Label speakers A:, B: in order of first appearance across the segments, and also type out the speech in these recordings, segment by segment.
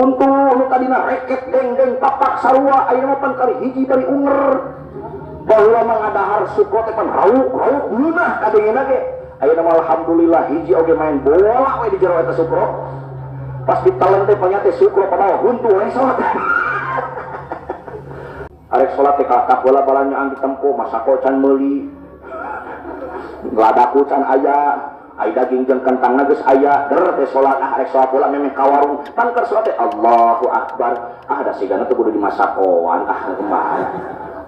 A: Huntu nu tadina reket deng-deng tapak sarua ayeuna mah pan kali hiji bari unger. Baheula mah ngadahar sukro teh pan rauk-rauk ngeunah kadengena ge. Ayeuna mah alhamdulillah hiji oge main bola we di jero eta sukro. Pas ditelen teh panya teh sukro padahal huntu we salat. Arek salat teh kakak bola balanyaan ditempo masako can meuli. Ladaku can aya. Ai daging jeung kentangna geus aya, der teh salat ah arek salat bola memeh ka warung. Pan keur salat teh Allahu Akbar. Ah da sigana teh kudu dimasakoan ah kumaha.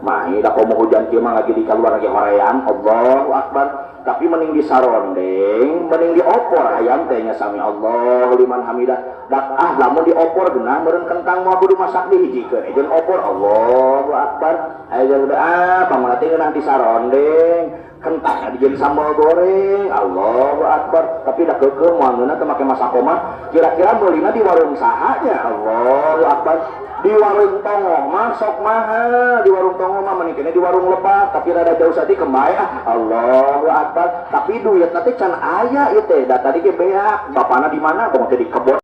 A: Mahi da komo hujan kieu mah lagi di kaluar lagi hoream Allahu Akbar. Tapi mending disarondeng, mending diopor ayam teh nya sami Allahu liman hamidah. Dak ah lamun diopor geunah meureun kentang moal kudu masak dihijikeun jeung opor Allahu Akbar. Aya udah ah pamana teh ngeunah disarondeng. Kentang dijadi sambal goreng Allahu Akbar. Tapi dah keukeuh moal ngeunah teh make masak mah kira-kira meulina di warung saha nya Allahu Akbar. Di warung tongoh mah sok mahal, di warung tongoh mah mending di warung lebak tapi rada jauh saeutik kembae ah Allahu Akbar. Tapi duit teh can aya ieu teh da tadi ge beak bapana di mana bong teh di kebon.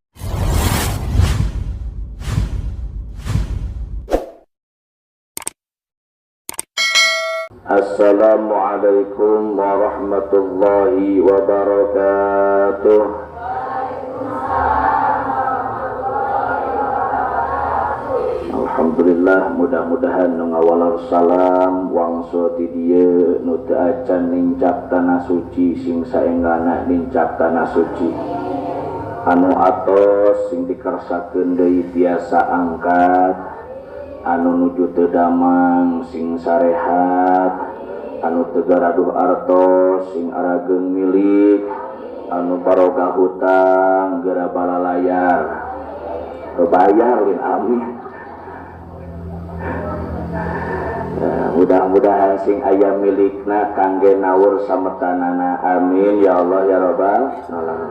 A: Assalamualaikum warahmatullahi wabarakatuh. Alhamdulillah, mudah-mudahan nu ngawalar salam wangsul ti dieu nu teu acan nincak tanah suci sing saenggana nincak tanah suci. Anu atos sing dikersakeun deui tiasa angkat. Anu nuju teu damang sing sarehat, anu teu garaduh artos sing arageung milik, anu baroga hutang geura balalayar kebayar win amin. Mudah-mudahan sing aya milikna kangge nawur sametanana amin ya Allah ya rabbal alamin.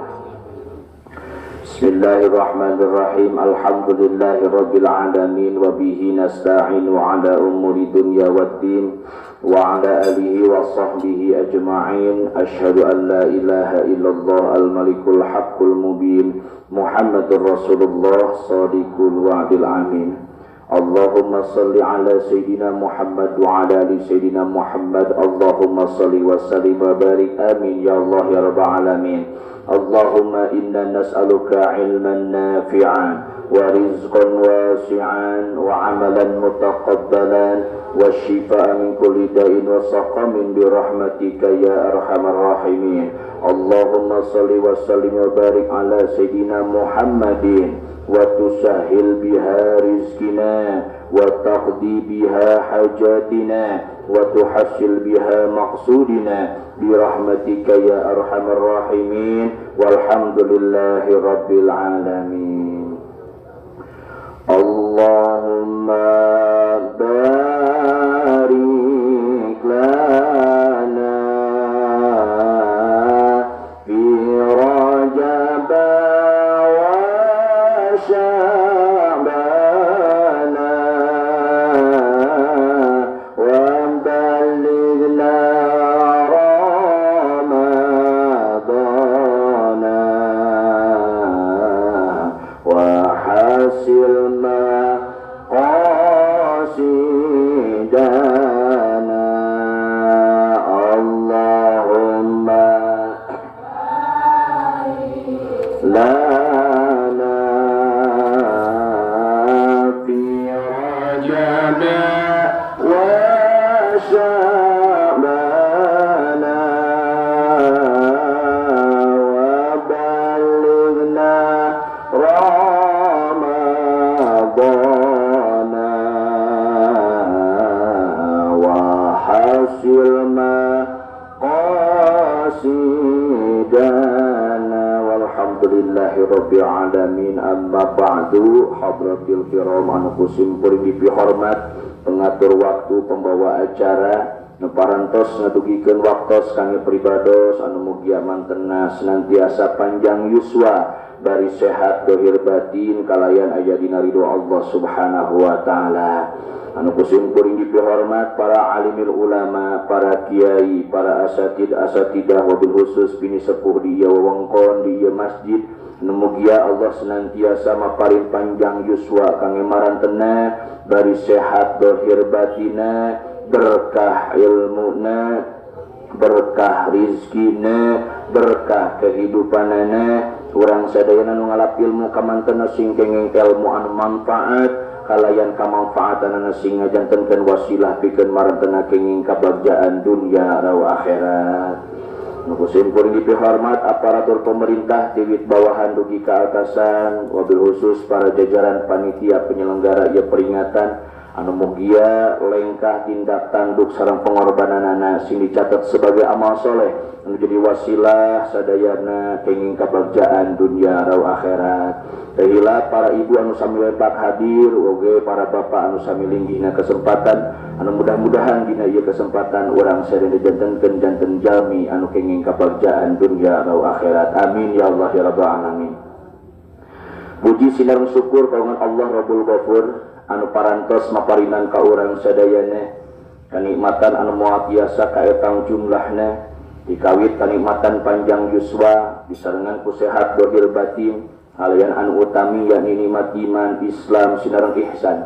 A: Bismillahirrahmanirrahim. Alhamdulillahirabbil alamin wa bihi nasta'inu ala umuri dunya waddin wa ala alihi wa sahbihi ajma'in. Asyhadu an la ilaha illallah al-malikul haqqul mubin Muhammadur Rasulullah shadiqul wa'dil amin. Allahumma salli ala sayyidina Muhammad wa ala ali sayyidina Muhammad. Allahumma salli wa sallim wa barik amin ya Allah ya rabbal alamin. Allahumma inna nas'aluka ilman nafi'an wa rizqan wasi'an wa amalan mutaqabbalan wa shifaan min kulli da'in wa saqamin bi rahmatika ya arhamar rahimin. Allahumma salli wa sallim wa barik ala sayyidina Muhammadin wa tusahhil biha rizqina wa taqdi biha hajatina wa tuhassil biha maqsudina bi rahmatika ya arhamar rahimin. Walhamdulillahi rabbil alamin. Allahumma barik lana fi rajab wa sya'bana wa balighna Ramadana wa hasil maqasidana. Allahumma lana fi rajab wa sya'bana wa balighna Ramadana wa hasil maqasidana. Walhamdulillahi rabbil alamin. Amma ba'du. Hadratil kiram anu kusim kuring dipihormat pengatur waktu pembawa acara nu parantos ngadugikeun waktos kangge pribados anu mugia mantena senantiasa panjang yuswa bari sehat dohir batin kalayan aya dina ridho Allah Subhanahu wa taala. Anu kusim kuring dipihormat para alimil ulama, para kiai, para asatid asatidah wabil khusus bini sepuh di ieu wewengkon di ieu masjid Mugia Allah senantiasa maparin panjang yuswa kangge marantena bari sehat dohir batina, berkah ilmuna, berkah rizkina, berkah kehidupanana. Urang sadayana nu ngalap ilmu kamantena sing kenging ilmu anu manfaat kalayan kamanfaatanana sing ngajantenkeun wasilah pikeun marantena kenging kabagjaan dunya rawa akhirat. Nukusim kuring dipihormat aparatur pemerintah tiwit bawahan dugi ka atasan, wabil khusus para jajaran panitia penyelenggara ieu peringatan anu mugia lengkah tindak tanduk sareng pengorbananana sing dicatat sebagai amal soleh anu jadi wasilah sadayana kenging kabagjaan dunia raw akhirat. Tehila para ibu anu sami lepak hadir oge para bapak anu sami linggihna kesempatan anu mudah-mudahan dina ieu kesempatan urang sadaya dijantenkeun janten jalmi anu kenging kabagjaan dunia raw akhirat. Amin ya Allah ya rabbal alamin. Puji sinareng syukur kagungan Allah Rabbul Ghafur anu parantos maparinan ka urang sadayana kanikmatan anu moal biasa kaetang jumlahna dikawit kanikmatan panjang yuswa disarengan ku sehat dohir batin halayan anu utami yakni nikmat iman Islam sinareng ihsan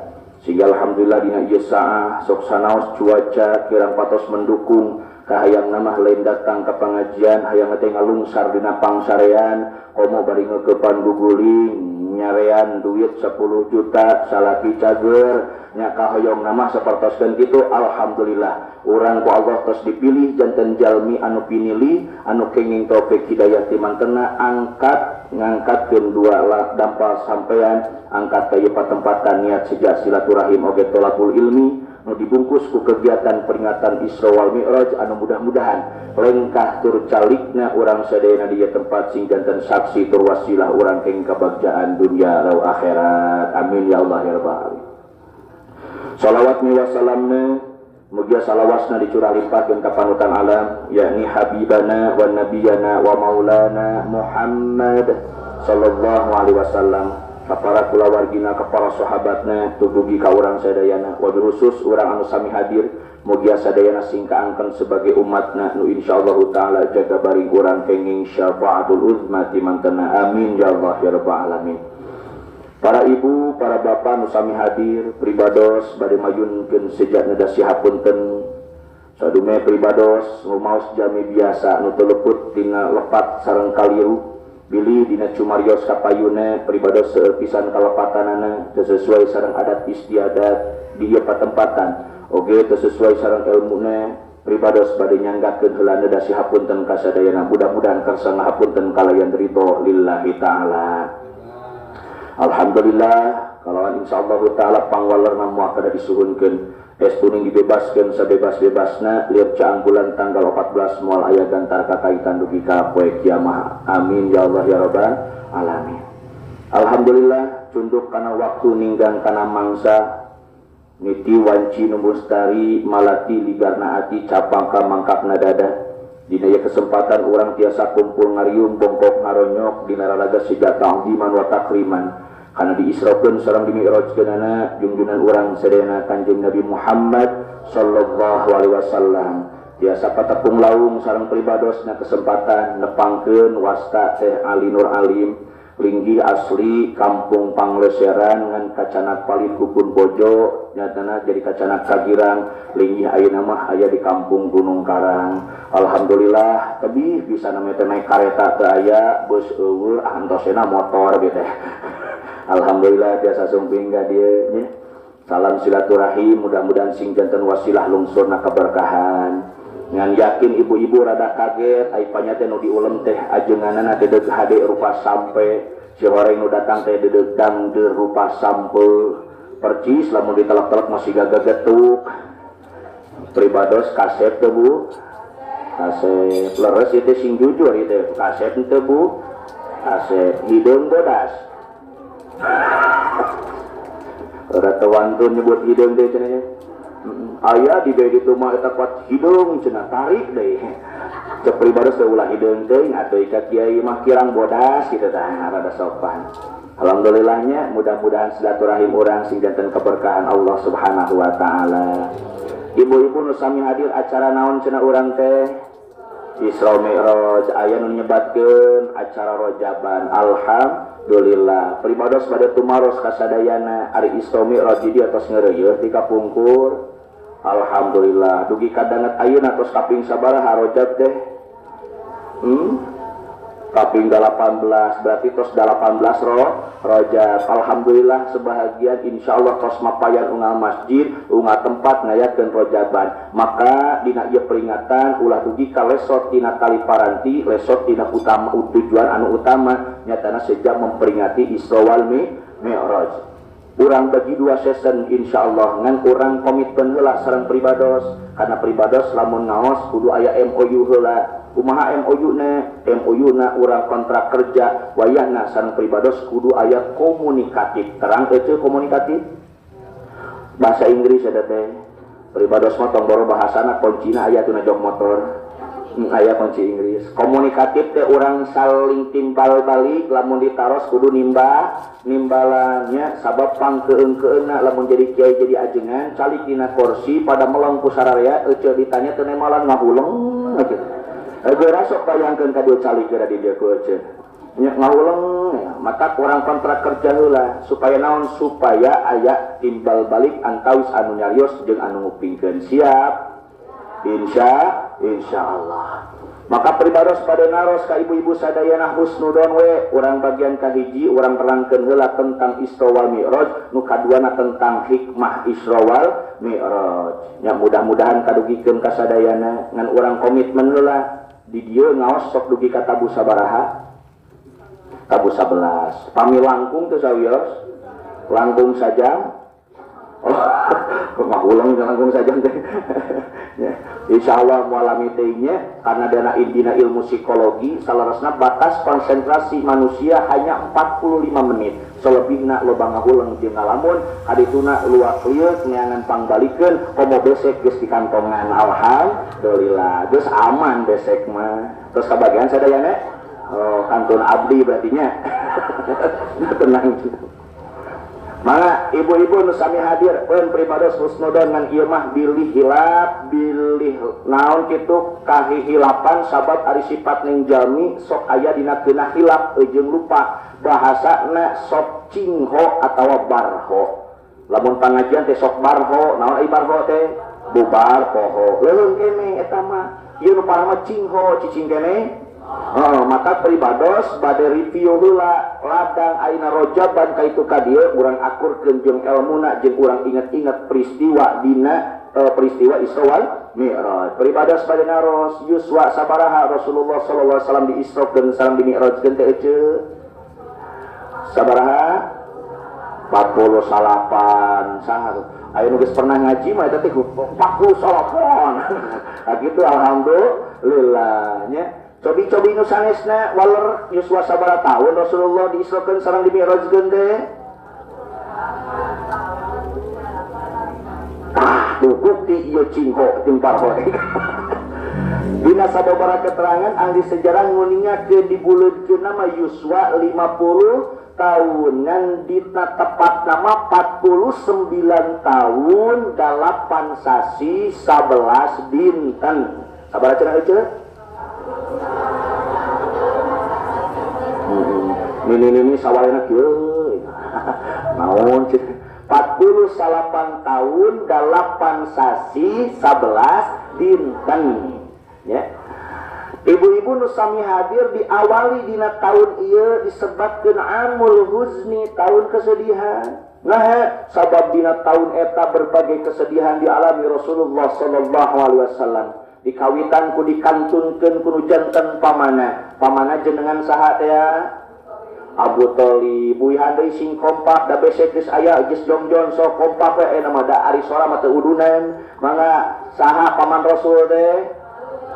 A: sehingga alhamdulillah dina ieu saah sok sanaos cuaca kirang patos mendukung kahayang namah lain datang ka pangajian hayang teh ngalungsar dina pangsarean komo bari ngeukepan guguling nyarean duit 10 juta salaki cager nya kahoyong namah sapertoskeun kitu. Alhamdulillah urang ku Allah tos dipilih janten jalmi anu pinili anu kenging taufik hidayah ti mantena angkat ngangkatkeun dua dampal sampean angkat ka ieu patempatan niat sejak silaturahim oge tolabul ilmi nu dibungkus ku kegiatan peringatan Isra wal Mi'raj anu mudah-mudahan lengkah tur calikna urang sadayana di tempat sing janten saksi tur wasilah urang kenging kabagjaan dunia raw akhirat. Amin ya Allah ya rabbal alamin. Salawat mi wasalamna mugia salawasna dicurah limpahkeun ka panutan alam yakni habibana wa nabiyana wa maulana Muhammad sallallahu alaihi wasallam ka para kulawargina ka para sahabatna tudugi ka urang sadayana wabil khusus urang anu sami hadir mugia sadayana sing kaangkeun sebagai umatna nu insyaallah taala jaga bari urang kenging syafaatul uzma ti mantena. Amin ya Allah ya rabbal alamin. Para ibu, para bapak nu sami hadir pribados bade mayunkeun sejatna da sihapunten sadume pribados rumaos jami biasa nu teu leput tina lepat sareng kaliru bilih dina cumarios kapayuna pribados seueur pisan kalepatanana teu sesuai sareng adat istiadat di ieu patempatan oge teu sesuai sareng elmuna pribados bade nyanggakeun heulana da sihapunten ka sadayana mudah-mudahan kersa ngahapunten kalayan ridho lillahi taala. Alhamdulillah kalawan insyaallah taala pangwalerna moal kada disuhunkeun es kuning dibebaskeun sabebas-bebasna lieur caang bulan tanggal 14 moal aya gantar kakaitan dugi ka poe kiamah. Amin ya Allah ya rabbal alamin. Alhamdulillah cunduk kana waktu ninggang kana mangsa niti wanci nu mustari malati ligarna ati capang ka mangkapna dada. Dina ieu kesempatan urang tiasa kumpul ngariung bongkok ngaronyok dina raraga siga ta'ziman wa takriman kana diisrokeun sareng dimi'rajkeunana junjunan urang sadayana Kanjeng Nabi Muhammad sallallahu alaihi wasallam. Tiasa patepung laung sareng pribadosna kesempatan nepangkeun wasta Teh Ali Nur Alim linggih asli kampung Pangleseran ngan kacanak palit Kubun Bojo nyatana jadi kacanak Kagirang linggih ayeuna mah aya di kampung Gunung Karang. Alhamdulillah tebih bisa namanya teh naik kareta teu aya bus eueuh antosena motor gitu. Alhamdulillah biasa sumping ka dieu nya. Salam silaturahim mudah-mudahan sing janten wasilah lungsurna keberkahan. Ngan yakin ibu-ibu rada kaget ai panya teh nu diulem teh ajenganana teh deuk hade rupa sampe si horeng nu datang teh deuk dangdeur rupa sampe percis lamun ditelek-telek masih gagagetuk pribados kasep teh Bu kasep leres ieu teh sing jujur ieu teh kasep teh Bu kasep hideung bodas rada wantun nyebut hideung teh cenah nya. Aya di dieu ditu mah eta kuat hideung cenah tarik deui. Cek pribados teh ulah hideung teuing atuh ka kiai mah kirang bodas kitu tah rada sopan. Alhamdulillahnya mudah-mudahan silaturahim urang sing janten keberkahan Allah Subhanahu wa taala. Ibu-ibu nu sami hadir acara naon cenah urang teh? Isra Mi'raj aya nu nyebatkeun acara rojaban. Alhamdulillah pribados bade tumaros kasadayana ari Isra Mi'raj di dieu tos ngeureuyeuh di kapungkur. Alhamdulillah dugi kadanget ayeuna tos kaping sabaraha rojab teh? Kaping 18 berarti tos 18 rojab. Alhamdulillah sebahagian insyaallah tos mapayan unggal masjid unggal tempat ngayakeun rojaban. Maka dina ieu peringatan ulah dugi ka lesot dina tali paranti, lesot dina utama tujuan anu utama nyatana sejak memperingati Isra wal Mi'raj. Urang bagi dua season insyaallah ngan urang komitmen heula sareng pribados, karena pribados lamun ngaos kudu aya MOU heula. Kumaha MOU na? MOU na urang kontrak kerja wayahna sareng pribados kudu aya komunikatif. Terang ece komunikatif? Bahasa Inggris eta teh. Pribados mah tong boro bahasana kuncina aya tuna jog motor. Aya kunci Inggris. Komunikatif teh urang saling timpal balik lamun ditaros kudu nimba nimbalannya sabab pangkeung-keungna lamun jadi kiai jadi ajengan calik dina kursi pada melong ku sararea ece ditanya teu nemalan ngahuleng ece. Geura sok bayangkeun ka dieu calik geura di dieu ku ece. Nya ngahuleng maka urang kontrak kerja heula supaya naon, supaya aya timbal balik antawis anu nyarios jeung anu ngupingkeun. Siap? Insyaallah. Maka pribados pada naros ka ibu-ibu sadayana husnudon we urang bagian kahiji urang terangkeun heula tentang Isra wal Mi'raj, nu kaduana tentang hikmah Isra wal Mi'raj. Nya mudah-mudahan kadugikeun ka sadayana ngan urang komitmen heula di dieu ngaos sok dugi ka tabu sabaraha? Tabu 11. Pami langkung teu sawios? Langkung sajam? Oh, ngahuleng langkung sajam teh. Ya. Insyaallah mualami teh-nya karena dana dina ilmu psikologi salarasna batas konsentrasi manusia hanya 45 menit. Selebihna loba ngahuleng jeung ngalamun, kadituna luak lieuk neangan pangbalikeun komo besek geus dikantongan. Alhamdulillah geus aman besek mah. Terus kabagian sadayana? Oh, kantun abdi berarti nya. Tenang. Maka ibu-ibu nu sami hadir pun pribados husnudon ngan ieu mah bilih hilap bilih naon kitu kahihilapan sabab ari sifat ning jalmi sok aya dina keunah hilap jeung lupa bahasana sok cingho atawa barho. Lamun pangajian teh sok barho, naon ai barho teh? Bubar poho. Leuleung kene eta mah ieu nu parah mah cingho cicing kene. Oh, maka pribados bade review heula ladang ayeuna rojaban ka itu ka dieu urang akurkeun jeung elmuna jeung urang inget-inget peristiwa dina peristiwa Isra wal Mi'raj. Pribados bade naros yuswa sabaraha Rasulullah sallallahu alaihi wasallam di Isra jeung sareng di Mi'rajkeun teh ece? Sabaraha? 48 saha. Aya nu geus pernah ngaji mah eta teh 48. Nah kitu alhamdulillah nya. Cobi-cobi nu sanesna waler yuswa sabaraha tahun Rasulullah diisrokeun sareng dimi'rajkeun teh? Ah, tuh bukti ieu cingho jeung parho. Dina sababaraha keterangan ahli sejarah nguningakeun dibuleudkeun nama yuswa 50 tahun ngan dina tepat nama 49 tahun 8 sasi 11 dinten. Sabaraha cenah ece? Nini sawalena kieu. Naon cenah? 48 tahun 8 sasi 11 dinten. Ya. Ibu-ibu nu sami hadir diawali dina tahun ieu disebutkeun Amul Huzni, tahun kesedihan. Nah, sabab dina tahun eta berbagai kesedihan dialami Rasulullah sallallahu alaihi wasallam. Dikawitan ku dikantunkeun ku nu janten pamana. Pamana jenengan saha teh? Abu Thalib. Buihan deui sing kompak da besek geus aya geus jongjon sok kompak we eta mah da ari sora mah teu udunan. Mangga saha paman Rasul teh?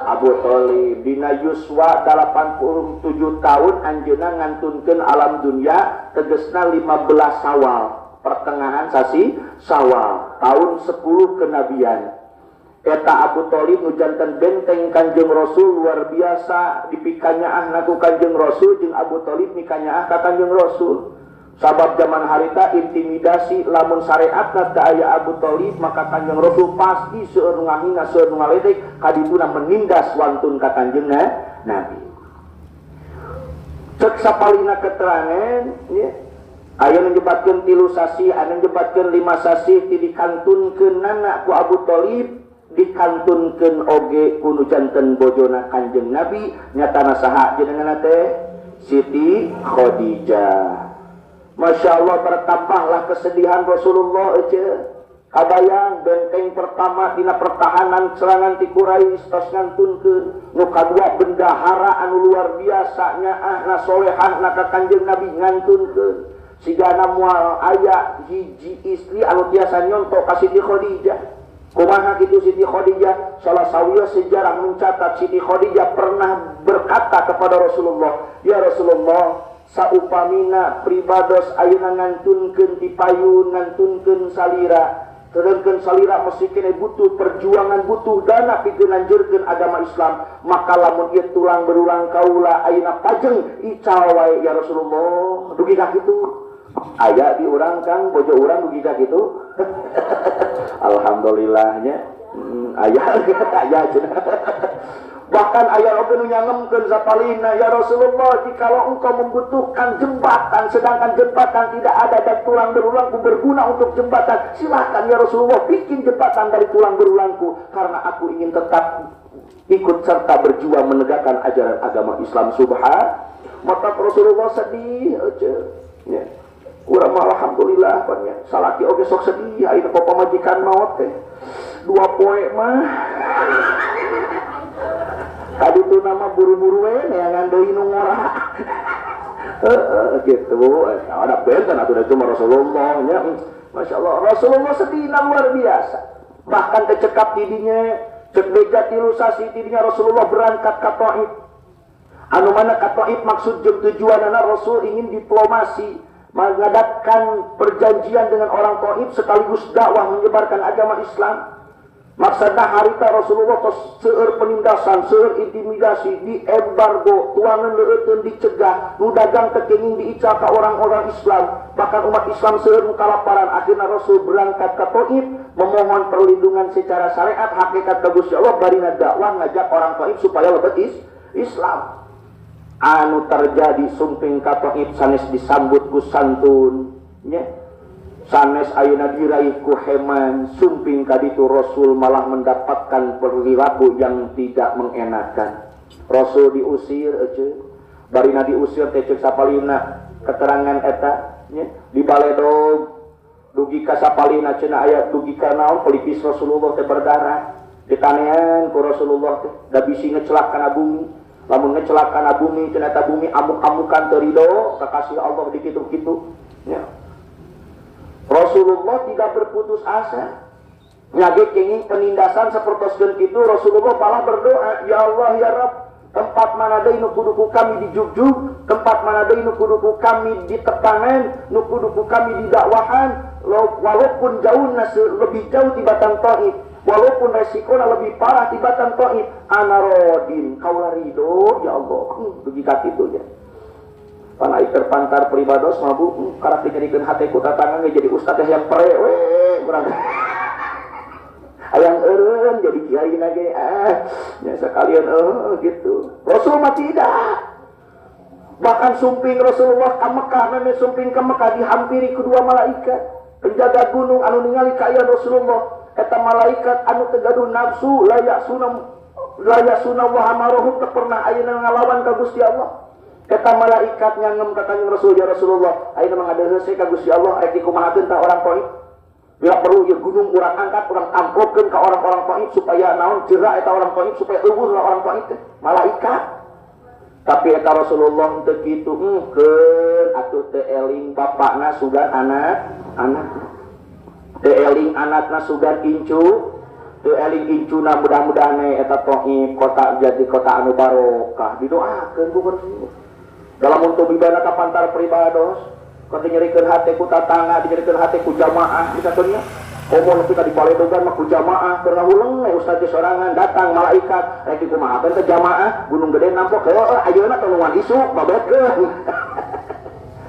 A: Abu Thalib. Dina yuswa 87 tahun anjeunna ngantunkeun alam dunya tegesna 15 Syawal, pertengahan sasi Syawal, tahun 10 kenabian. Eta Abu Thalib nu janten benteng Kanjeng Rasul luar biasa dipikanyaah ku Kanjeng Rasul jeung Abu Thalib mikanyaah ka Kanjeng Rasul. Sabab zaman harita intimidasi lamun syariatna teu aya Abu Thalib maka Kanjeng Rasul pasti seueur nu ngahina seueur nu ngaledek kadituna menindas wantun ka Kanjeng Nabi. Cek sapalina keterangan ya, aya nu nyebatkeun 3 sasih, aya nu nyebatkeun 5 sasih ti dikantunkeunana ku Abu Thalib dikantunkeun oge ku nu janten bojona Kanjeng Nabi nyatana saha jenenganna teh Siti Khadijah. Masya Allah bertambahlah kesedihan Rasulullah ece. Kabayang benteng pertama dina pertahanan serangan ti Quraisy tos ngantunkeun, nu kadua bendahara anu luar biasa nyaahna solehahna ka Kanjeng Nabi ngantunkeun. Sigana moal aya hiji istri anu tiasa nyontok ka Siti Khadijah. Kumaha kitu Siti Khadijah? Salah sawios sejarah mencatat Siti Khadijah pernah berkata kepada Rasulullah, "Ya Rasulullah, saupamina pribados ayeuna ngantunkeun ti payun ngantunkeun salira sedangkeun salira mesti kene butuh perjuangan butuh dana pikeun nanjurkeun agama Islam maka lamun ieu tulang berulang kaula ayeuna pajeng ical wae ya Rasulullah." Dugi ka kitu aya di urang Kang bojo urang dugi ka kitu. Alhamdulillahnya aya aya cenah. Bahkan ayah oge nu nyangemkeun sapalihna, ya Rasulullah, jikalau engkau membutuhkan jembatan sedangkan jembatan tidak ada dan tulang berulangku berguna untuk jembatan, silahkan ya Rasulullah bikin jembatan dari tulang berulangku karena aku ingin tetap ikut serta berjuang menegakkan ajaran agama Islam. Subhan, maka Rasulullah sedih aja ya. Urang mah alhamdulillah banyak salaki oge sok sedih ayeuna pamajikan maot teh 2 poe mah. Tadi tuh nama buru-buru we neangan deui nu ngora. Heeh gitu. Ada benten atuh da cuma Rasulullah nya. Masya Allah Rasulullah sedih luar biasa. Bahkan tecekap didinya, cek beja 3 sasih didinya Rasulullah berangkat ka Thaif. Anu mana ka Thaif maksud jeung tujuanana Rasul ingin diplomasi, mengadakan perjanjian dengan orang Thaif sekaligus dakwah menyebarkan agama Islam. Maksudna harita Rasulullah tos seueur penindasan, seueur intimidasi, diembargo, tuangan leueuteun dicegah, nu dagang teu kenging diical ka orang-orang Islam, bahkan umat Islam seueur nu kalaparan. Akhirna Rasul berangkat ka Thaif memohon perlindungan secara syariat hakikat ka Gusti Allah barina dakwah ngajak orang Thaif supaya lebet Islam. Anu terjadi sumping ka Thaif sanes disambut ku santun nya. Sanes ayeuna diraih ku heman, sumping kaditu Rasul malah mendapatkan perilaku yang tidak mengenakan. Rasul diusir ece, barina diusir teh ceuk sapalina keterangan eta nya dibaledog dugi ka sapalina cenah aya dugi ka naon pelipis Rasulullah teh berdarah ditanean ku Rasulullah teh da bisi ngecelak kana bumi. Lamun ngecelak kana bumi cenah eta bumi amuk-amukan teu rido kakasih Allah di kitu-kitu nya. Rasulullah tidak berputus asa. Nyage kenging penindasan sapertoskeun kitu Rasulullah malah berdoa, ya Allah ya Rabb, tempat mana deui nu kudu ku kami dijugjug, tempat mana deui nu kudu ku kami ditepangan, nu kudu ku kami didakwahan, walaupun jauhna lebih jauh tibatan Thaif, walaupun resikona lebih parah tibatan Thaif, ana rodin kaula ridho ya Allah. Dugi ka kitu nya. Pan ai terpantar pribados mah bu, karak dijadikeun hate ku tatangan ge jadi ustad yang pere we urang. Hayang eureun jadi kiai na ge nya sakalian gitu. Rasul mah tidak. Bahkan sumping Rasulullah ka Mekah, meme sumping ka Mekah dihampiri kedua malaikat penjaga gunung anu ningali kaayaan Rasulullah. Eta malaikat anu teu gaduh nafsu la yasuna wa amaruhum teu pernah ayeuna ngalawan ka Gusti Allah. Eta malaikat nyangem ka Kanjeng Rasul, ya Rasulullah, ayeuna mah ngadeheus ka Gusti Allah rek dikumahakeun ta orang Thaif. Bila perlu ya gunung urang angkat, urang amplopkeun ka orang-orang Thaif supaya naon jera eta orang Thaif supaya eueuh lah orang Thaif teh. Malaikat. Tapi eta Rasulullah teu kitu, keun atuh teu eling bapakna sugan anak. Teu eling anakna sugan incu, teu eling incuna mudah-mudahan eta Thaif kota jadi kota anu barokah. Didoakeun ku Rasulullah. Dalam untuk bibana ka pantar pribados, keur dinyerikeun hate ku tatangga, dinyerikeun hate ku jamaah misalnya. Komo nepi ka dipaledogan mah ku jamaah, keur ngahuleng we ustaz sorangan datang malaikat, rek dikumahakeun teh jamaah, Gunung Gede nampok, heueuh ayeuna tulungan isu babetkeun.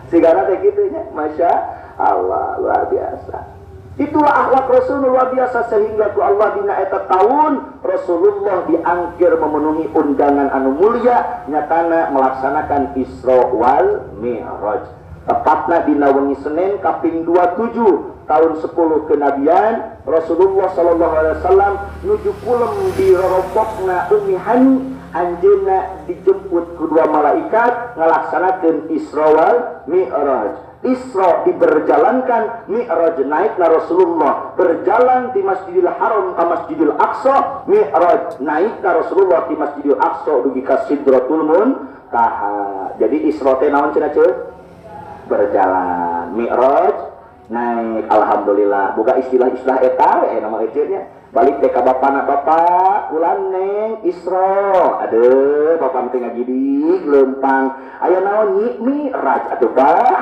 A: Sigana teh kitu nya, Masya Allah, luar biasa. Itulah akhlak Rasul luar biasa sehingga ku Allah dina eta tahun Rasulullah diangkir memenuhi undangan anu mulia nyatana melaksanakan Isra wal Mi'raj. Tepatna dina wengi Senin kaping 27 tahun 10 kenabian Rasulullah sallallahu alaihi wasallam nuju kulem di rorompokna Ummi Hani, anjeunna dijemput kedua malaikat ngalaksanakeun Isra wal Mi'raj. Isra diberjalankan, Mi'raj naikna Rasulullah berjalan di Masjidil Haram ke Masjidil Aqsa, Mi'raj naikna Rasulullah di Masjidil Aqsa dugi ka Sidratul Muntaha. Jadi Isra teh naon cenah ceu? Berjalan. Mi'raj naik. Alhamdulillah. Buka istilah-istilah eta we nama eceu nya. Balik teh ka bapana bapak, ulan neng Isra. Aduh, bapak teh ngagidig lempang. Aya naon nyi Mi'raj atuh Pak.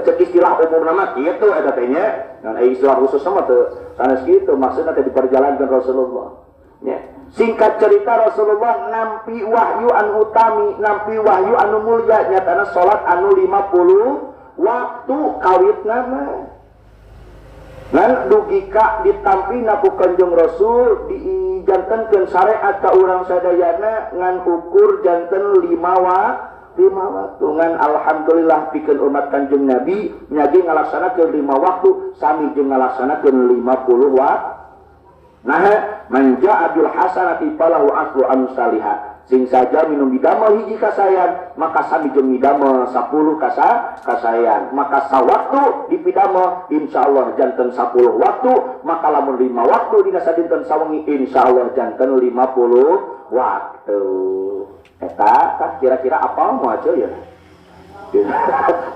A: Cek istilah umum nama kitu eta teh nya. Ngan istilah khusus mah teu sanes kitu, maksudna teh diperjalankan Rasulullah. Nya. Singkat cerita Rasulullah nampi wahyu anu utami, nampi wahyu anu mulia nyatana salat anu 50 waktu kawitna mah. Ngan dugi ka ditampina ku Kanjeng Rasul dijantenkeun syariat ka urang sadayana ngan ukur janten 5 waktu. Ngan alhamdulillah pikeun umat Kanjeng Nabi nyagi ngalaksanakeun 5 waktu sami jeung ngalaksanakeun 50 waktu. Nah, man jaa bil hasanati falahu asru amsalihah. Sing saja minum didamel hiji kasayan, maka sami jeung midamel 10 kasayan. Maka sawaktu dipidamel insyaallah janten 10 waktu, maka lamun 5 waktu dina sadinten sawengi insyaallah janten 50 waktu. Eta tah kira-kira apal moal ceu ya?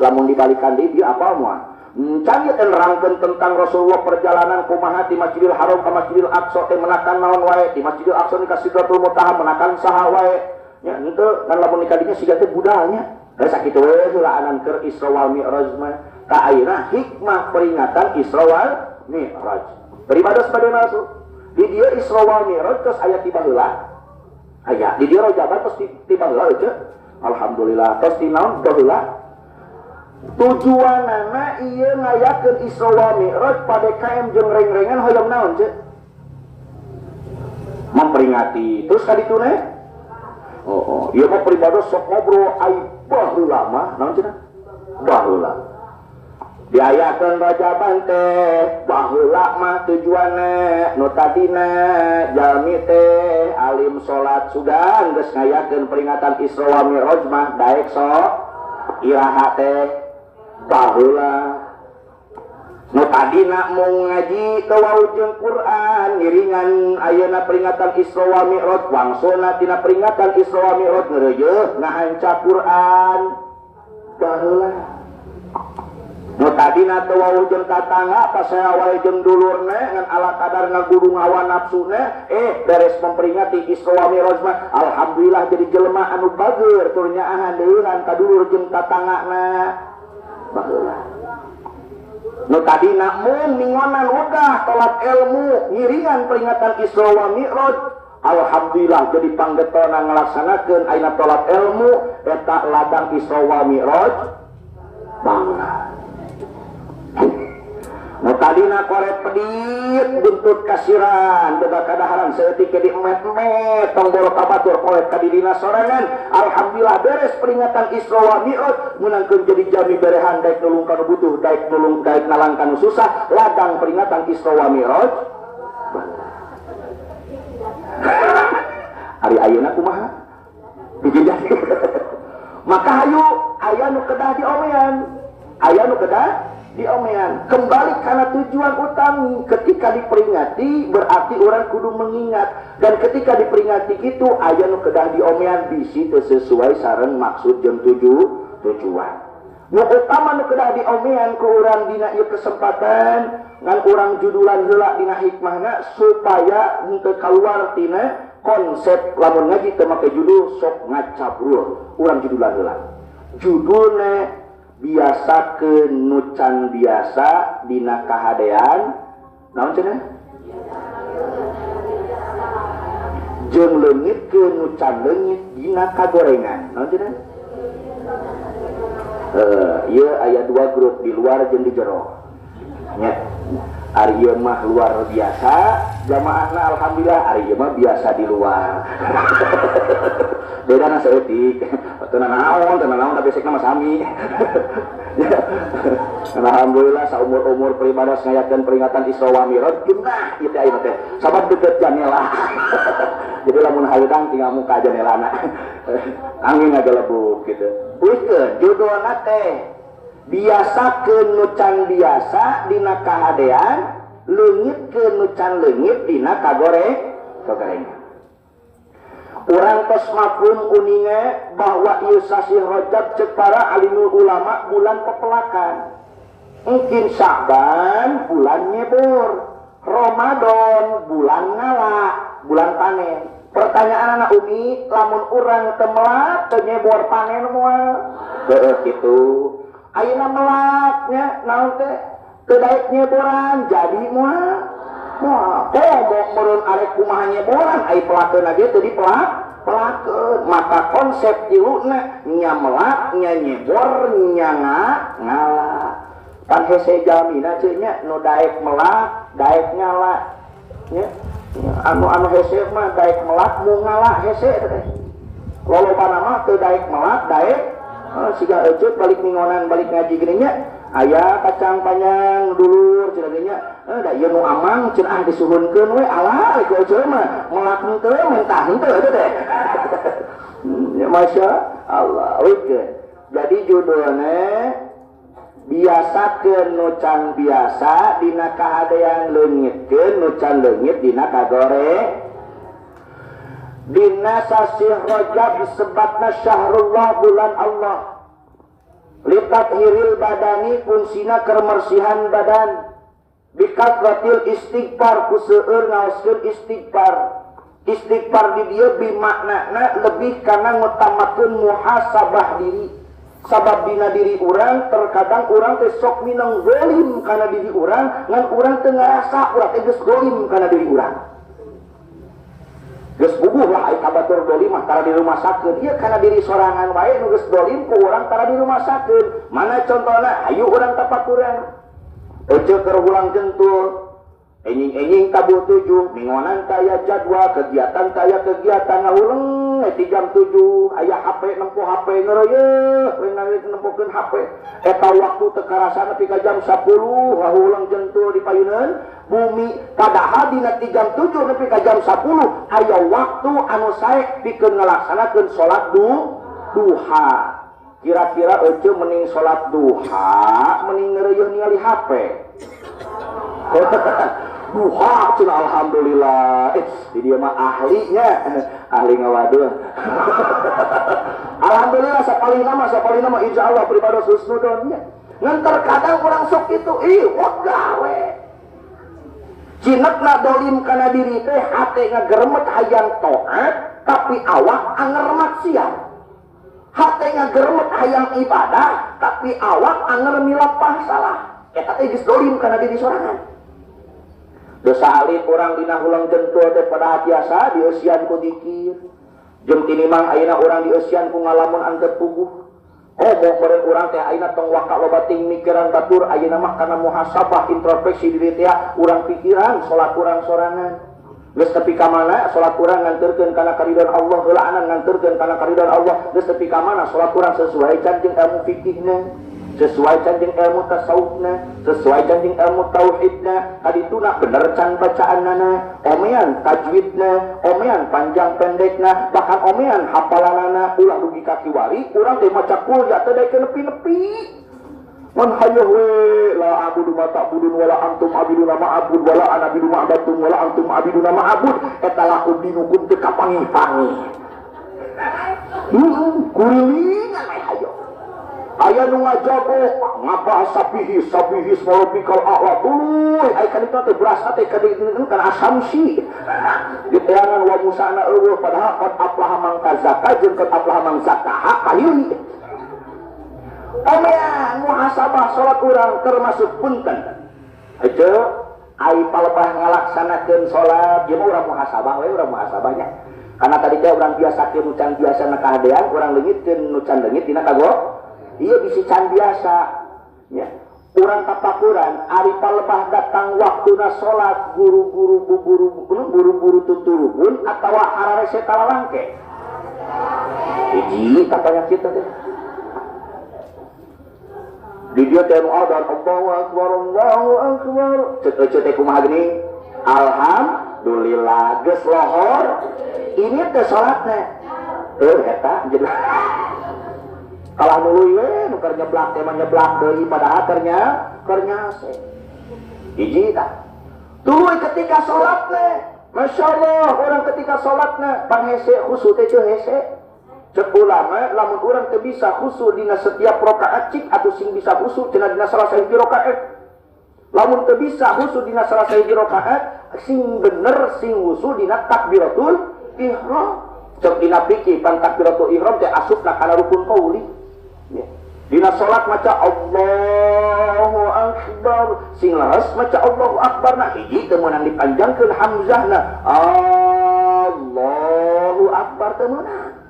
A: Lamun dibalikan deui dieu apal moal? Can ieu teh nerangkeun tentang Rasulullah perjalanan kumaha di Masjidil Haram ka Masjidil Aqsa teh menakan naon wae, di Masjidil Aqsa ni ka Sidratul Muntaha menakan saha wae. Nya henteu kan lamun nikah dinya siga teh budalnya. Da sakitu we heulaanan keur Isra wal Mi'raj mah. Ka ayeuna hikmah peringatan Isra wal Mi'raj. Beribadah sebagai masuk. Di dieu Isra wal Mi'raj terus aya ti baheula. Aya di dieu Rajaban terus ti baheula eueuh. Alhamdulillah terus ti naon baheula. Tujuanana ieu ngayakeun Isra wal Mi'raj pada KM jeung reng-rengan hoyong naon ceu? Memperingati. Terus ka ditu ne? Oh, ieu mah pribados sok ngobrol ai baheula mah naon cenah? Baheula. Diayakeun Rajaban teh baheula mah tujuanna nu tadina jalmi teh alim salat sugan geus ngayakeun peringatan Isra wal Mi'raj mah daek sok iraha teh baheula. Nu tadina mung ngaji teu wau jeung Quran ngiringan ayeuna peringatan Isra wal Mi'raj wangsuna tina peringatan Isra wal Mi'raj ngeureuyeuh ngahanca Quran baheula. Nu tadina teu wau jeung tatangga pasea wae jeung dulurna ngan ala kadar ngagurung hawa nafsuna beres memperingati Isra wal Mi'raj mah alhamdulillah jadi jelema anu bager tur nyaahan deuhan ka dulur jeung tatanggana baheula. Nu tadina mun ningonan udah tolak ilmu ngiringan peringatan Isra wal Mi'raj alhamdulillah jadi panggetona ngalaksanakeun ayeuna tolak ilmu eta ladang Isra wal Mi'raj baheula. Nu tadina koret pedit buntut kasiran boga kadaharan saeutik di emet-emet tong boro ka batur koret ka dirina sorangan alhamdulillah beres peringatan Isra wal Mi'raj meunangkeun jadi jami berehan daek nulung ka nu butuh daek nulung daek nalang ka nu susah ladang peringatan Isra wal Mi'raj. Ari ayeuna kumaha? Jadi maka hayu aya nu kedah diomean, aya nu kedah diomean. Kembali karena tujuan utami ketika diperingati berarti orang kudu mengingat, dan ketika diperingati itu aya nu kedah diomean bisi teu sesuai sareng maksud jeung tujuan. Nu utama nu kedah diomean ku urang dina ieu kesempatan ngan urang judulan heula dina hikmahna supaya henteu kaluar tina konsep lamun ngaji teu make judul sok ngacabrul. Urang judulan heula. Judulna biasa ke nucan biasa dina kahadean naon cenah jeung leungit ke nucan leungit dina kagorengan naon cenah. Ieu aya dua grup di luar jeung di jero. Nya. Ari ieu mah luar biasa, jamaahna alhamdulillah, ari ieu mah biasa di luar. Bedana saeutik. Teu naon tapi sekna mah sami. Alhamdulillah saumur-umur pribados ngayakeun peringatan Isra wa Mi'raj geunah ieu teh ayeuna teh. Sabab deukeut janela. Jadi lamun hayeudang tinggal muka janelana. Angin ngagelebuk gitu. Uihkeun judulna teh biasakeun nu can biasa dina kahadean, leungitkeun nu can leungit dina kagorengan. Urang tos mafhum uninga bahwa ieu sasih Rajab ceuk para alimul ulama bulan pepelakan. Mungkin Sya'ban bulan nyebur, Ramadan bulan ngala, bulan panen. Pertanyaan anak Umi, lamun urang teu melak teu nyebor panen moal? Heueuh kitu. Ayeuna melaknya naon teh teu daek nyeboran jadi moal. Moal. Komo meureun arek kumaha nyeboran ai pelakeun ge teu dipelak-pelakeun. Maka konsep tiluna nya melak, nya nyebor, nya ngala. Pan hese jalmina ceu nya nu daek melak, daek ngala. Nya anu hese mah daek melak mu ngala hese teh. Lolobana mah teu daek melak, daek siga eceuk balik mingonan balik ngaji geuning nya aya kacang panjang dulur cenah ge nya da ieu nu amang cenah disuhunkeun we alah ku eceuk mah melak henteu mentah henteu teh teh. Ya masya Allah. Oke. Jadi judulna biasakeun nu can biasa dina kahadean, leungitkeun nu can leungit dina kagore. Dina sasih Rajab disebatna syahrullah, bulan Allah. Litathiril badani fungsina kermersihan badan. Bikatratil istighfar ku seueur ngaoskeun istighfar. Istighfar di dieu bimaknana lebih kana ngutamakeun muhasabah diri. Sabab dina diri urang terkadang urang teh sok minang golim kana diri urang, ngan urang teu ngarasa urang teh geus golim kana diri urang. Geus bubuh lah ai kabatur dolim mah tara dirumasakeun. Ieu kana diri sorangan wae nu geus dolim ku urang tara dirumasakeun. Mana contohna? Hayu urang tapakuran. Ece keur hulang jentul, enjing-enjing tabuh 7, mingonan kaya jadwal, kegiatan kaya kegiatan ngahuleng ti jam 7, aya HP nempo HP ngereuyeuk, we nempokeun HP. Eta waktu teu karasa nepi ka jam 10 ngahuleng jentul di payuneun bumi, padahal dina ti jam 7 nepi ka jam 10 aya waktu anu sae pikeun ngalaksanakeun salat duha. Kira-kira ece mending salat duha mending ngereuyeun ningali HP. Duha cenah alhamdulillah. Di dia mah ahlinya, ahli ngawaduh. Alhamdulillah sapalihna mah insyaallah pribados husnudon nya. Ngan terkadang urang sok kitu, ih wegah we. Cinetna dolim kana diri teh hate ngageremet hayang taat tapi awak anger maksiat. Hate ngageremet hayang ibadah tapi awak anger milapah salah. Eta teh geus dolim kana diri sorangan. Dosa alit urang dina hulang jentul teh pada tiasa dieusian ku dikir. Jeung tinimang ayeuna urang dieusian ku ngalamun angket puguh. Komo meureun urang teh ayeuna tong waka loba ting mikiran batur ayeuna mah kana muhasabah introspeksi diri teh urang pikiran salat urang sorangan. Geus tepi ka mana salat urang nganterkeun kana karidhoan Allah, heulaanan nganterkeun kana karidhoan Allah. Geus tepi ka mana salat urang sesuai can jeung ilmu fikihna, sesuai can jeung ilmu tasawufna, sesuai can jeung ilmu tauhidna, kadituna bener can bacaanana, omean tajwidna, omean panjang pendekna, bahkan omean hafalanana. Ulah dugi ka kiwari urang teh maca kul ya teh daek nepi-nepi. Man hayyuh we la abudu ma ta'budun wala antum abiduna ma abud wala ana abidu ma abatum wala antum abiduna ma abud, eta lakum dinukum teu kapangi-pangi. Kurilingan we hayo. Aya nu ngajago ngabahas sabihi sabihi isma rabbikal a'la tuluy ai kan itu teh berasa teh ka kan asamsi di teangan wa musana eueuh padahal qad aflaha man tazakka jeung qad aflaha man zakkaha kahili. Omean muhasabah salat urang termasuk punten ece ai palebah ngalaksanakeun salat ieu mah urang muhasabah we, urang muhasabahnya karena tadi teh urang biasakeun nu can biasa na kahadean, urang leungitkeun nu can leungit dina kago. Ieu bisi can biasa nya. Urang tapakuran ari palebah datang waktuna salat guru-guru buru-buru tuturubun atawa hararese talalangke. Hiji tapanya kitu teh. Di dieu teh nu adzan Allahu akbar Allahu akbar. Ceuk euceu teh kumaha geuning? Alhamdulillah geus lohor. Ini teh salatna. Eta jadi kalah nuluy we nu keur nyeblak teh mah nyeblak deui padahal keur nyase. Hiji tah. Tuluy ketika salat teh, masyaallah orang ketika salatna panghese khusu teh teu hese. Cek ulama lamun urang teu bisa khusu dina setiap rakaat cik atuh sing bisa khusu cenah dina salah sahiji rakaat. Lamun teu bisa khusu dina salah sahiji rakaat sing bener sing khusu dina takbiratul ihram. Cek dina fikih pan takbiratul ihram teh asupna kana rukun qauli. Dina salat maca Allahu Akbar sing leres maca Allahu Akbar nah hiji teu meunang dipanjangkeun hamzahna Allahu Akbar teu meunang.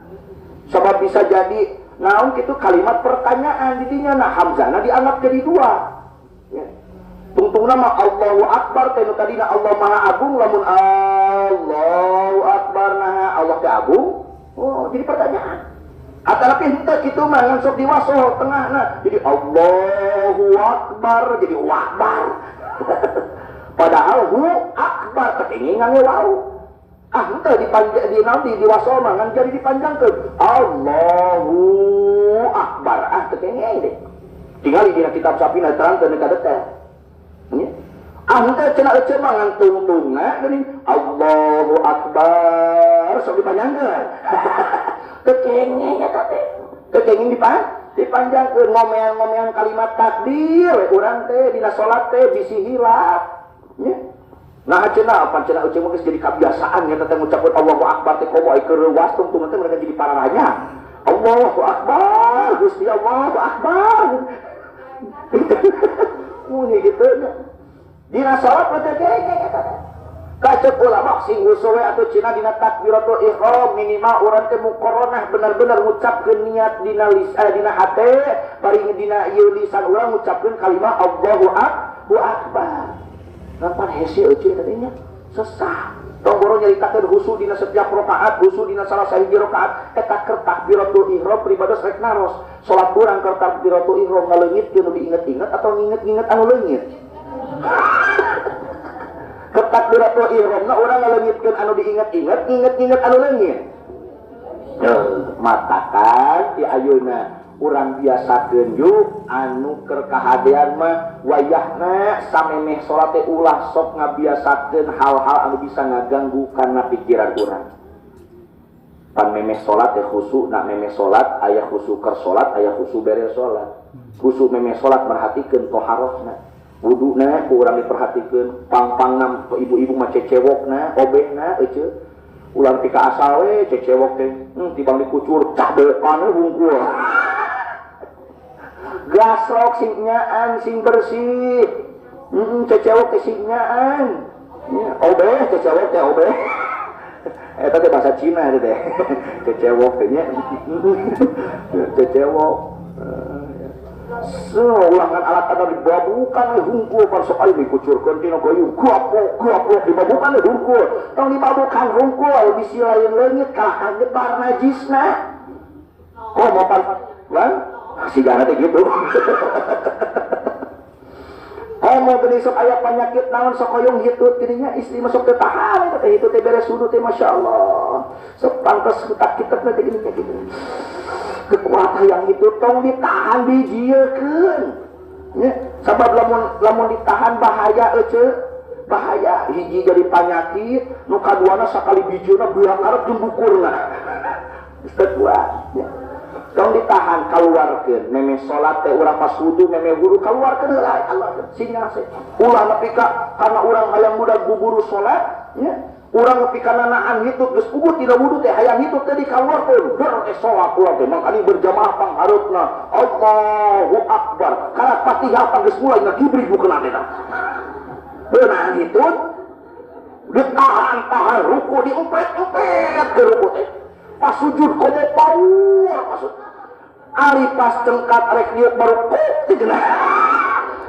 A: Sebab bisa jadi naon kitu kalimat pertanyaan di dinya nah hamzahna dianggap jadi dua. Ya. Tungtungna mah Allahu Akbar teh nu tadina Allah Maha Agung lamun Allahu Akbar nah Allah teh agung. Oh, jadi pertanyaan. Atanapi henteu kitu mah ngan sok diwasoh tengahna jadi Allahu Akbar jadi akbar. Padahal hu akbar teh kenging ngangge wau. Ah henteu dipanjang di naon di diwasoh mah ngan jadi dipanjangkeun Allahu Akbar ah teh kenging deh. Tingali dina kitab Safina terangkeun ka detail. Nya. Ah henteu cenah eceu mah ngan tungtungna geuning Allahu Akbar sok dipanjangkeun. Kekenging eta teh. Kekenging dipanjangkeun ngomean-ngomean kalimat takbir we urang teh dina salat teh bisi hilap. Nya. Nah cenah apa cenah euceung mah geus jadi kabiasaan nya teh ngucapkeun Allahu Akbar teh komo ai keur reuas tungtung teh mereka jadi pararanya. Allahu Akbar, Gusti Allahu Akbar. Muni kitu nya. Dina salat mah teh kenging eta teh. Kacek ulama sing husu we atuh cenah dina takbiratul ihram minimal urang teh muqaranah bener-bener ngucapkeun niat dina dina hate bari dina ieu lisan urang ngucapkeun kalimat Allahu Akbar. Ngan hese euceu tadi nya sesah. Tong boro nyaritakeun husu dina setiap rakaat, husu dina salah sahiji rakaat eta keur takbiratul ihram pribados rek naros. Salat urang keur takbiratul ihram ngaleungitkeun nu diinget-inget atau nginget-nginget anu leungit. Ketakbiratul ihramna urang ngaleungitkeun anu diinget-inget, nginget-nginget anu leungit. Matakan di ayeuna urang biasakeun yuk anu keur kahadean mah wayahna samemeh salat teh ulah sok ngabiasakeun hal-hal anu bisa ngaganggu kana pikiran urang. Pan memeh salat teh khusu, nak memeh salat aya khusu keur salat, aya khusu beres salat. Khusu memeh salat merhatikeun toharohna. Wuduna ku urang diperhatikeun, pang-pangna ibu-ibu mah cecewokna, obehna euceu. Ulah pika asal we cecewok teh, tibang dikucur cah depan we hungkul. Gasrok sing nyaan sing bersih. Cecewok teh sing nyaan. Obeh cecewok teh obeh. Eta teh bahasa Cina teh teh. Cecewok teh nya. Cecewok. Ulangan alat anu dibabukan we hungkul pan sok aya dikucurkeun tina gayung gaplok gaplok dibabukan we hungkul. Tong dibabukan hungkul bisi lain leungit kalah kanyebar najisna. Komo pan lan sigana teh kitu. Komo geuning sok aya panyakit naon sok hoyong hitut geuning nya istri mah sok teu tahan eta teh hitut teh beres wudu teh masyaallah. Sok pantes hutak kitet teh geuning nya kitu. Kekuatan yang itu tong ditahan dijiekeun. Nya sabab lamun ditahan bahaya euceu. Bahaya hiji jadi panyakit, nu kaduana sakali bijieuna beak arep jeung bukurna. Geus teu kuat nya. Tong ditahan kaluarkeun memeh salat teh urang pas wudu memeh wudu kaluarkeun heula Allah sing nyase. Ulah nepi ka kana urang hayang budak buburu salat nya. Urang nepi kana naan hitut geus puguh tidak wudu teh hayang hitut teh dikaluarkeun ger teh salat urang teh mangkani berjamaah pangharupna Allahu Akbar. Kana Fatihah pan geus mulai ngagibrig bukeuna teh. Beunang hitut ditahan-tahan ruku diumpet-umpet ke ruku teh. Pas sujud komo power pas Ari pas cengkat rek niup baru kuk cenah.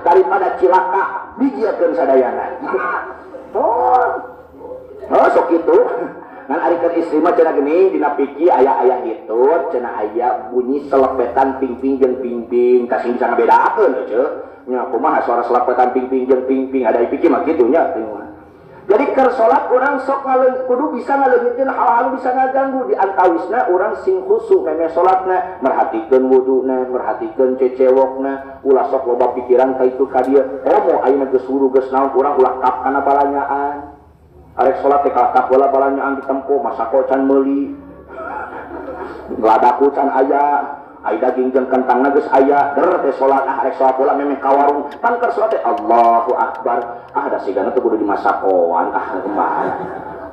A: Daripada cilaka bijiakeun sadayana. Oh. Oh sok kitu. Ngan ari keur istri mah cenah geuning dina piki aya-aya hitut cenah aya bunyi selepetan pingping jeung pingping kasih bisa ngabedakeun ceu. Nya kumaha suara selepetan pingping jeung pingping ada piki mah kitu nya. Jadi keur salat urang sok kudu bisa ngaleungitkeun hal-hal bisa ngaganggu di antawisna urang sing khusyuk memeh salatna, merhatikeun wuduna, merhatikeun cecewokna, ulah sok loba pikiran ka itu ka dieu. Komo ayeuna geus wudhu geus naon urang ulah kap kana balanyaan. Arek salat teh kalakap heula balanyaan ditempo, masako can meuli. Ladaku can aya, ai daging jeung kentangna geus aya, der teh salat ah arek salat heula memeh ka warung. Pan keur salat teh Allahu Akbar. Ah da sigana teh kudu dimasakoan ah kumaha.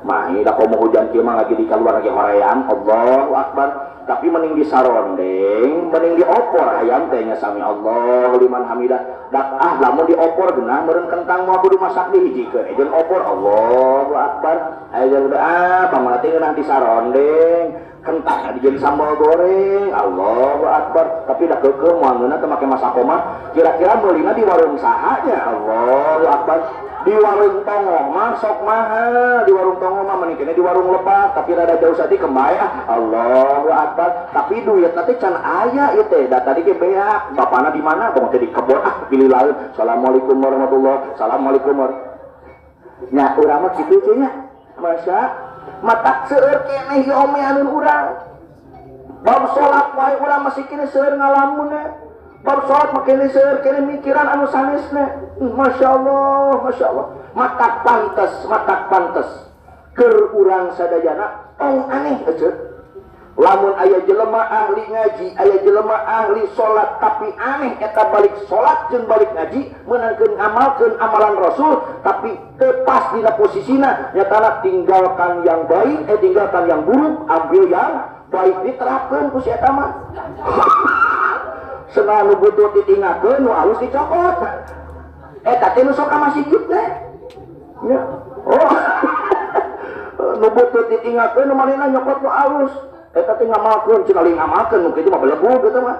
A: Mahi da komo hujan kieu mah lagi di kaluar lagi hoream, Allahu Akbar. Tapi mending disarondeng, mending diopor ayam teh nya sami Allahu liman hamidah. Dak ah lamun diopor geunah meureun kentang moal kudu masak dihijikeun jeung opor Allahu Akbar. Aya udah ah pamana teh ngeunah disarondeng, kentang dijieun sambal goreng, Allahu Akbar. Tapi da keukeuh moal ngeunah teh make masako mah, kira-kira meulina di warung saha nya Allahu Akbar. Di warung tongoh mah sok mahal, di warung tongoh mah mending kene di warung lebak, tapi rada jauh saeutik kembae ah Allahu Akbar. Tapi duit nanti can aya ieu teh, da tadi ge beak, bapana di mana? Bang teh di kebon ah pilih lain. Assalamualaikum warahmatullahi, assalamualaikum warahmatullahi. Nya urang mah kitu teh nya. Masa matak seueur keneh ieu omeanun urang. Bab salat wae urang masih kene seueur ngalamunna. Bab salat mah kene seueur kene mikiran anu sanesna. Masya Allah, Masya Allah. Matak pantes, matak pantes. Keur urang sadayana tong aneh aja. Lamun aya jelema ahli ngaji, aya jelema ahli salat tapi aneh eta balik salat jeung balik ngaji meunangkeun ngamalkeun amalan Rasul tapi teu pas dina posisina nyatana tinggalkan yang baik, tinggalkan yang buruk, ambil yang baik diterapkeun ku si eta mah. Senang nu butuh ditinggalkeun nu alus dicokot. Eta teh nu sok ka masjid teh. Ya. Oh. Nu butuh ditinggalkeun nu manehna nyokot nu alus. Eta teh ngamalkeun cenah lain ngamalkeun nu kitu mah belegug eta mah.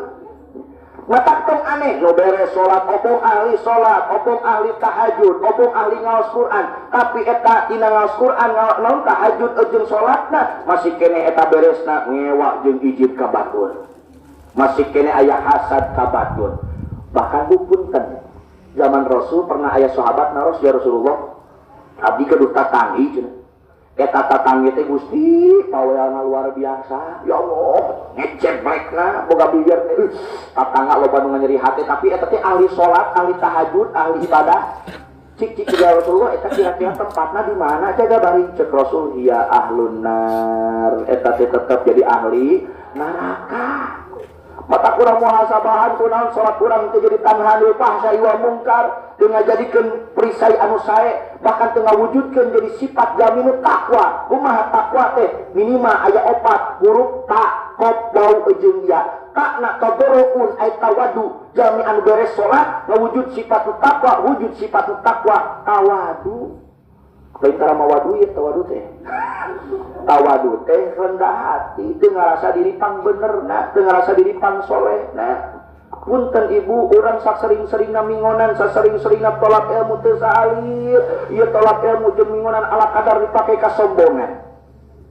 A: Matak tong aneh nu beres salat opong ahli salat, opong ahli tahajud, opong ahli ngaos Quran, tapi eta tina ngaos Quran naon tahajud jeung salatna masih keneh eta beresna ngewa jeung ijib ka batur. Masih keneh aya hasad ka batur. Bahkan bu punten zaman Rasul pernah aya sahabat naros ya Rasulullah, abdi keduh tatanggi cenah. Eta tatanggi teh Gusti paweana luar biasa. Ya Allah, ngeceblekna boga bibir teh. Tatangga loba nu nyeri hati tapi eta teh ahli salat, ahli tahajud, ahli ibadah. Cik-cik ya Rasulullah eta kira-kira tempatna di mana jaga bari cek Rasul ya ahlun nar. Eta teh tetep jadi ahli neraka. Mata kurang muhasabahan kunaon salat kurang teu jadi tanhanil fahsya wal mungkar teu ngajadikeun perisai anu sae bahkan teu ngawujudkeun jadi sifat jaminu takwa. Kumaha takwa teh minimal aya opat huruf ta qaf waw jeung ya. Ta na tadarruun ay tawadu jami anu beres salat ngawujud sifat takwa, wujud sifat takwa tawadu. Lain tara mawadu ya tawadu teh. Tawadu teh rendah hati, teu ngarasa diri pang benerna, teu ngarasa diri pang solehna. Punten ibu, urang sasering-seringna mingonan, sasering-seringna tolak ilmu teu saalit. Ieu tolak ilmu jeung mingonan ala kadar dipake kasombongan.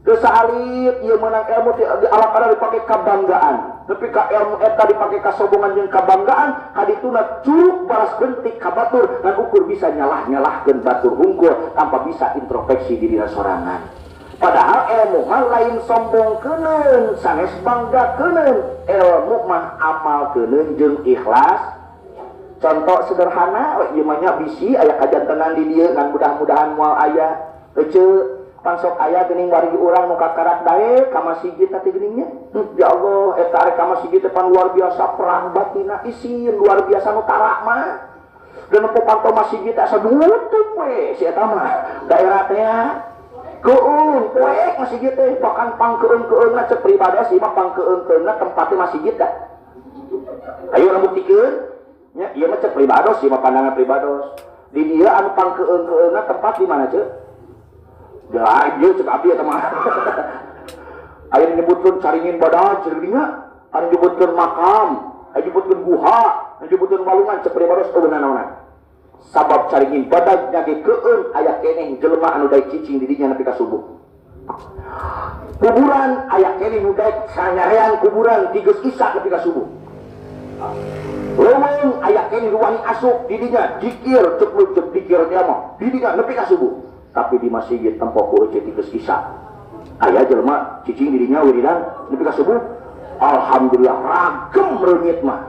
A: Teu saalit ieu meunang ilmu teh ala kadar dipake kabanggaan. Nepi ka ilmu eta dipake kasombongan jeung kabanggaan, kadituna curug balas bentik ka batur ngan ukur bisa nyalah-nyalahkeun batur hungkul tanpa bisa introspeksi dirina sorangan. Padahal ilmu mah lain sombong keuneun, sanes bangga keuneun. Ilmu mah amal keuneun jeung ikhlas. Contoh sederhana, ieu mah nya bisi aya kajantenan di dieu ngan mudah-mudahan moal aya. Eceu pangsok aya geuning wargi urang nu kakarak daek ka masjid teh geuning nya. Ya Allah, eta arek ka masjid teh pan luar biasa perang batina isin luar biasa nu tarak mah. Dan nempo panto masjid teh asa nutup we si eta mah. Daerah teh keung poek masjid teh bahkan pangkeung-keungna cek pribados ieu mah pangkeung-keungna tempatnya masjid dah. Ayo urang buktikeun nya ieu mah cek pribados ieu mah pandangan pribados. Di dieu anu pangkeung-keungna tempat di mana cek? Ya, ieu cek abdi eta mah. Aya nyebutkeun caringin badan ceuk dinya. Anu nyebutkeun makam, anu nyebutkeun guha, anu nyebutkeun walungan cek pribados eueuh nanaonan. Sabab caringin badag nyage keun aya keneh jelema anu daek cicing di dinya nepi ka subuh. Kuburan aya keneh nu daek sanyarean kuburan ti geus isya nepi ka subuh. Leuweung aya keneh nu wani asup di dinya dikir cek nu cek dikir teh mah di dinya nepi ka subuh. Tapi di masjid tempo ku eueuh ti geus isya. Aya jelema cicing di dinya wiridan nepi ka subuh. Alhamdulillah ragem reungit mah.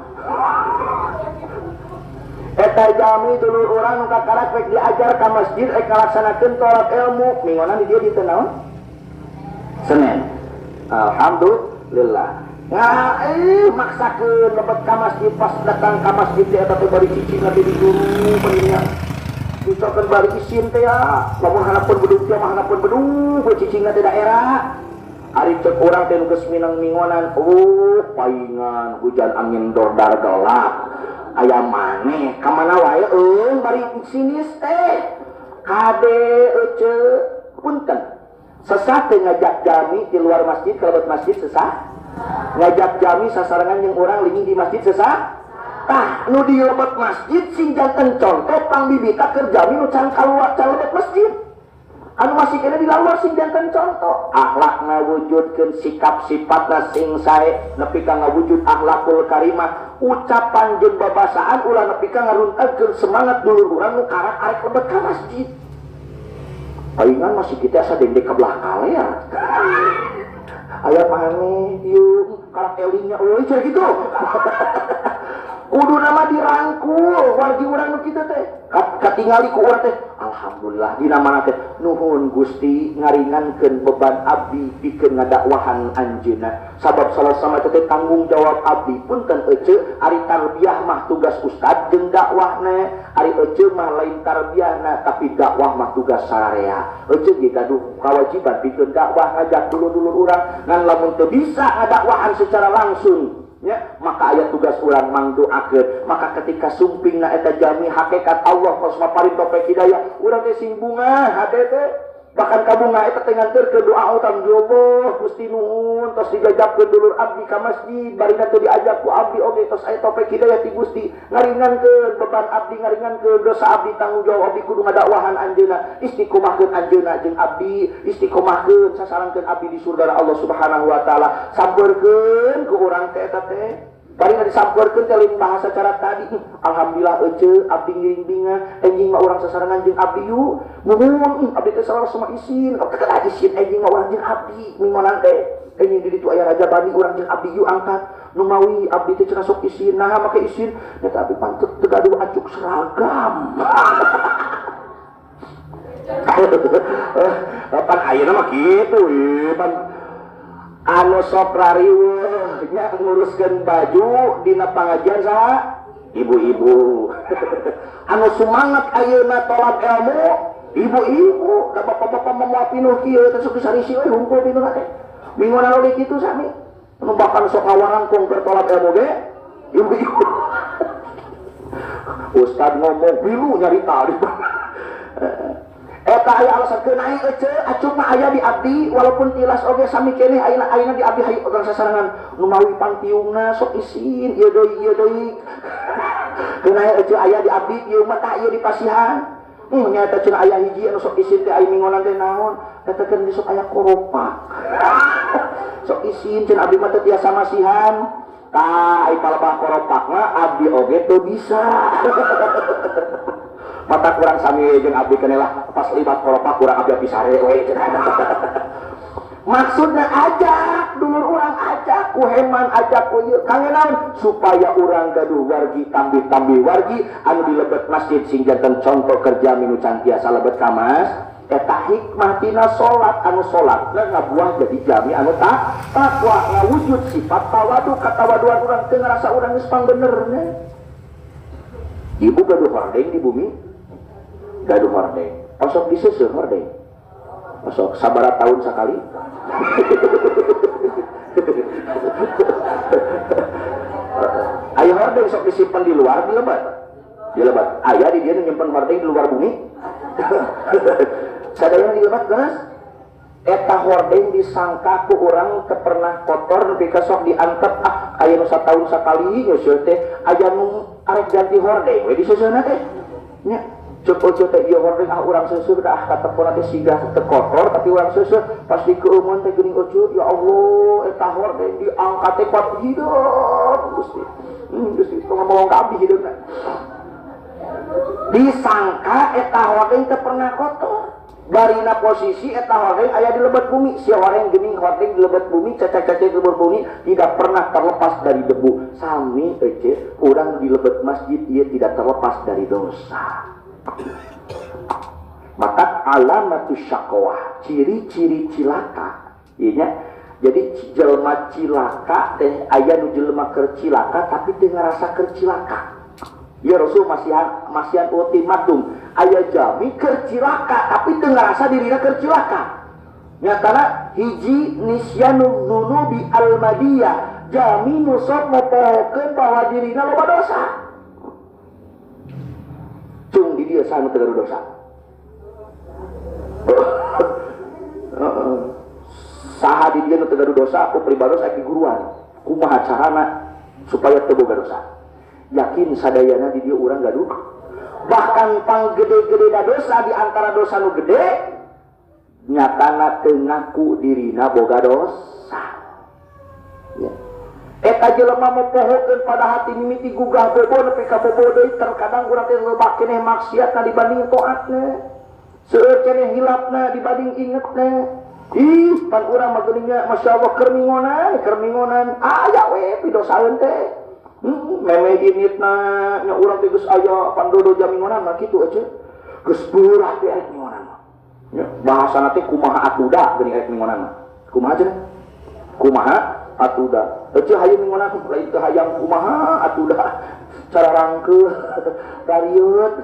A: Eta jami dulur urang nu kakarak rek diajar ka masjid rek ngalaksanakeun tolak ilmu minggonan di dieu dinten naon? Senin. Alhamdulillah. Maksakeun lebet ka masjid pas datang ka masjid teh eta teh bari cicing teh di guru barinya. Dicokeun bari isin teh ya. Lamun hanapeun bedug teh mah hanapeun bedug we cicingna teh daerah. Ari cek urang teh nu geus minang mingonan, oh paingan hujan angin dordar gelap. Aya maneh ka mana wae eueuh bari sinis teh. Kade ece punten. Sesah teh ngajak jami di luar masjid ka lebet masjid sesah? Ngajak jami sasarengan jeung urang linggih di masjid sesah? Tah nu di lebet masjid sing janten contoh pangbibita keur jami nu can kaluar can lebet masjid. Anu masih kena di luar sing janten contoh akhlak ngawujudkeun sikap sifatna sing sae nepi ka ngawujud akhlakul karimah ucapan jeung babasaan ulah nepi ka ngaruntagkeun semangat dulur urang nu karak arek lebet ka masjid. Palingan masih kita asa dendek ka belah kaler. Aya maneh ieu karak elingnya euy cenah kitu. Kudu nama dirangkul wargi urang nu kitu teh. Katingali ku urang teh alhamdulillah dina mana teh nuhun Gusti ngaringankeun beban abdi pikeun ngadakwahan anjeunna. Sabab salah sama teh tanggung jawab abdi punten ece ari tarbiyah mah tugas ustad jeung dakwahna, ari ece mah lain tarbiyahna tapi dakwah mah tugas sararea. Ece ge gaduh kawajiban pikeun dakwah ngajak dulur-dulur urang ngan lamun teu bisa ngadakwahan secara langsung ya, maka ayat tugas urang mangdoakeun. Maka ketika sumpingna eta jami hakikat Allah kosma paring topek hidayah urang teh sing bungah hate teh bahkan kabunga eta teh nganterkeun doa utang ya Allah Gusti nuhun tos dijajabkeun dulur abdi ka masjid barina teu diajak ku abdi oge tos aya topek hidayah ti Gusti ngaringankeun beban abdi ngaringankeun dosa abdi tanggung jawab abdi kudu ngadakwahan anjeunna istiqomahkeun anjeunna jeung abdi istiqomahkeun sasarangkeun abdi di surga Allah Subhanahu wa taala sampeurkeun ku urang teh eta teh barina disampeurkeun teh lain bahasa cara tadi alhamdulillah ece abdi ngiring bingah enjing mah urang sasarengan jeung abdi yuk nuhun abdi teh salah sama isin kada isin enjing mah urang jeung abdi mingonan teh enjing di ditu aya raja bani urang jeung abdi yuk angkat numawi abdi teh cenah sok isin naha make isin nya abdi pantet teu gaduh acuk seragam. Pan ayeuna mah kitu ieu pan anu sok rariweuh nya nguruskeun baju dina pangajian saha ibu-ibu. Anu sumangat ayeuna tolak ilmu ibu-ibu da bapak-bapak mah moal pinuh kieu teh sok disarisi we hungkul pinuh teh mingguan oge kitu sami anu bahkan sok ngawarangkung keur tolak ilmu ge ibu-ibu. Ustad ngomong bilu nyarita eta aya alasan keun naik ece acuk mah aya di abdi walaupun tilas oge sami keneh ayeuna ayeuna di abdi hayu urang sasarengan nu mawi pangtiungna sok isin ieu deui keun naik ece aya di abdi ieu mah tah ieu dipasihan nyaeta cenah aya hiji anu sok isin teh aya mingonan teh naon eta keun sok aya koropak sok isin cenah abdi mah teu tiasa masihan tah ai palebah koropak mah abdi oge teu bisa. Mata kurang sami jeung abdi keneh lah pas libat koropak kurang abdi pisare we cenah. Maksudna ajak dulur urang ajak ku heman ajak ku ieu kangge naon supaya urang gaduh wargi tambih-tambih wargi anu di lebet masjid sing janten contoh kerja minu can tiasa lebet ka mas eta hikmah tina salat anu salatna ngabuah jadi jami anu takwa ngawujud sifat tawadu katawaduan urang teu ngarasa urang geus pangbenerna. Ibu gaduh hordeng di bumi gaduh hordeng osok diseuseuh hordeng osok sabaraha tahun sakali. Aya hordeng sok disimpan di luar di lebat di lebat aya di dia nyimpen hordeng di luar bumi. Sadayana di lebat geus Eta hordeng disangka ku urang teu pernah kotor nepi ka sok diantep ah aya nu sataun sakali nyeuseut teh aya nu arek ganti hordeng we diseuseuna teh nya cek oce teh ieu hordeng ah urang seuseuh dah katepona teh siga teu kotor tapi urang seuseuh pas dikeueumon teh geuning oce ya Allah eta hordeng diangkat teh kuat hidup Gusti. Gusti tong ngomong ka abdi hideungna disangka eta hordeng teu pernah kotor. Barina posisi eta hordeng aya di lebet bumi, si horeng geuning hordeng di lebet bumi, cacak-cacak di lebet bumi tidak pernah terlepas dari debu. Sami ece urang di lebet masjid ieu tidak terlepas dari dosa. Maka alamatus syaqawah, ciri-ciri cilaka. Ieu nya jadi jelema cilaka teh aya nu jelema keur cilaka tapi teu ngarasa keur cilaka. Ya Rasul masihan ultimatum aya jami keur cilaka tapi teu ngarasa dirina keur cilaka. Nyatana hiji nisyanu dzunubi almadiyah, jami nu sok mopohokeun bahwa dirina loba dosa. Cung di dieu saha nu teu gaduh dosa? Saha di dieu nu teu gaduh dosa? Aku pribados aya guruan. Kumaha carana supaya teu boga dosa? Yakin sadayana di dia urang gaduh. Bahkan pang gede-gede da dosa di antara dosa nu gede nyatana teu ngaku dirina boga dosa. Ya. Eta jelema mopohokeun pada hati mimiti gugah bobo nepi ka bobo deui terkadang urang teh loba keneh maksiatna dibanding taatna. Seueur keneh hilapna dibanding ingetna. Ih, pan urang mah geuning nya masyaallah keur mingonan, keur mingonan. Aya we pidosaeun teh. Meme initna nya urang teh geus aya pandodo jamingonan mah kitu aja. Geus beurah teh arek mingonan mah. Nya bahasana teh kumaha atuda geuning arek mingonan mah. Kumaha cenah? Kumaha atuda. Ece hayu mingonan lain teu hayang kumaha atuda. Cara rangkeuh rarieut.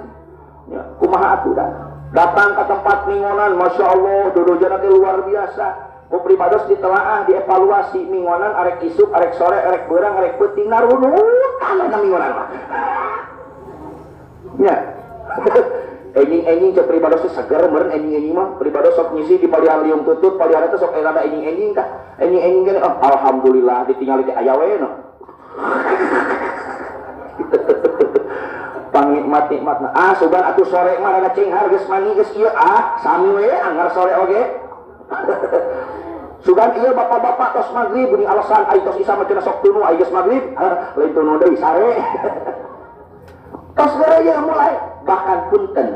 A: Nya kumaha atuda. Datang ke tempat mingonan masyaallah dodojana teh luar biasa. Ku pribados ditelaah, dievaluasi mingonan arek isuk, arek sore, arek beurang, arek peuting narunutan eta mingonan mah. Nya. Enjing-enjing cek pribados teh seger meureun enjing-enjing mah. Pribados sok ngisi di palihan liung tutut, palihan teh sok rada enjing-enjing tah. Enjing-enjing geuning oh, alhamdulillah ditingali teh aya we no. Pangnikmat-nikmatna. Ah sugan atuh sore mah rada cenghar geus mani geus ieu ah sami we anggar sore oge. Sugan ieu bapak-bapak tos magrib geuning alasan ai tos isa mah cenah sok tunu ai geus magrib lain tunu deui sare. Tos geureuy mulai bahkan punten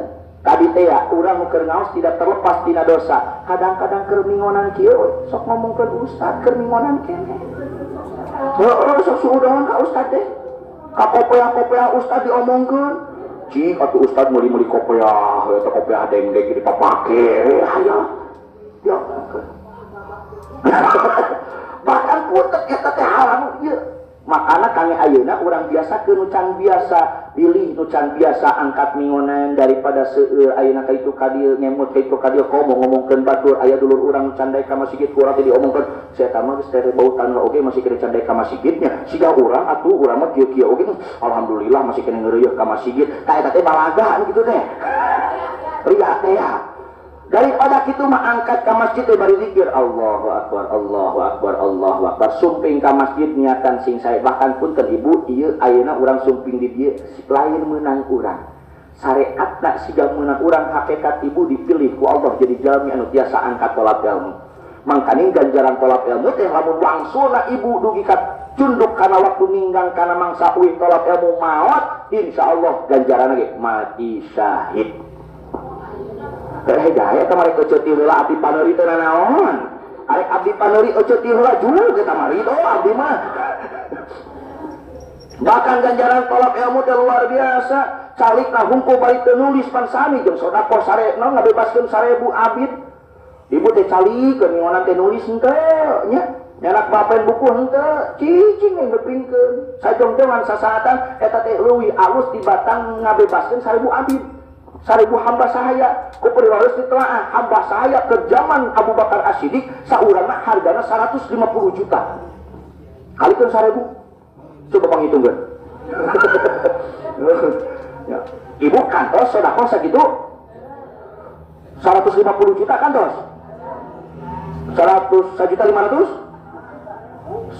A: tadi teh ya urang nu keur ngaos tidak terlepas tina dosa. Kadang-kadang keur mingonan kieu we sok ngomongkeun ustad keur mingonan keneh. Heueuh sok suudohan ka ustad teh. Ka kopeah-kopeah ustad diomongkeun. Cik atuh ustad meuli-meuli kopeah eta kopeah dengdeng dipapake aya. Ya. Bahkan putet eta teh haram ieu. Makana kami ayeuna urang biasa ke nu can biasa, pilih nu can biasa angkat mingonan daripada seueur ayeuna ka itu ka dieu ngemut ka itu ka dieu komo ngomongkeun batur aya dulur urang can daek ka masjid ku urang teh diomongkeun saya mah geus teh bau tanah oge masih kena can daek ka masjidnya siga urang atuh urang mah kieu-kieu oge alhamdulillah masih kena ngeureuyeuh ka masjid ka eta teh balaga anu kitu teh ria teh ya. Daripada kitu mah angkat ka masjid teh bari zikir Allahu akbar Allahu akbar Allahu akbar sumping ka masjid niatan sing sae bahkan punten ibu ieu ayeuna urang sumping di dieu lain meunang urang syariatna siga meunang urang hakikat ibu dipilih ku Allah jadi jalmi anu tiasa angkat tolak ilmu mangkaning ganjaran tolak ilmu teh lamun wangsulna ibu dugi ka cunduk kana waktu ninggang kana mangsa uih tolak ilmu maot insyaallah ganjaranna ge mati syahid. Hidayah kamari ece ti heula abdi paneuri teu nanaon. Arek abdi paneuri ece ti heula juga kamari oh abdi mah. Bahkan ganjaran tolak ilmu teh luar biasa. Calikna hungkul bari teu nulis pan sami jeung sedekah sare naon ngabebaskeun 1000 abid. Ibu teh calikeun mingonan teh nulis henteu nya. Nyanak bapen buku henteu, cicing we ngepingkeun. Sajongjongan sasaatan eta teh leuwih alus dibatang ngabebaskeun 1000 abid. 1000 hamba sahaya ku priwaris ditelaah hamba sahaya ke zaman Abu Bakar As-Siddiq saurangna hargana 150 juta kalikeun 1000 coba panghitungkeun. Ya. Ibu kantos sedekah sakitu 150 juta kantos. 100 1.500.000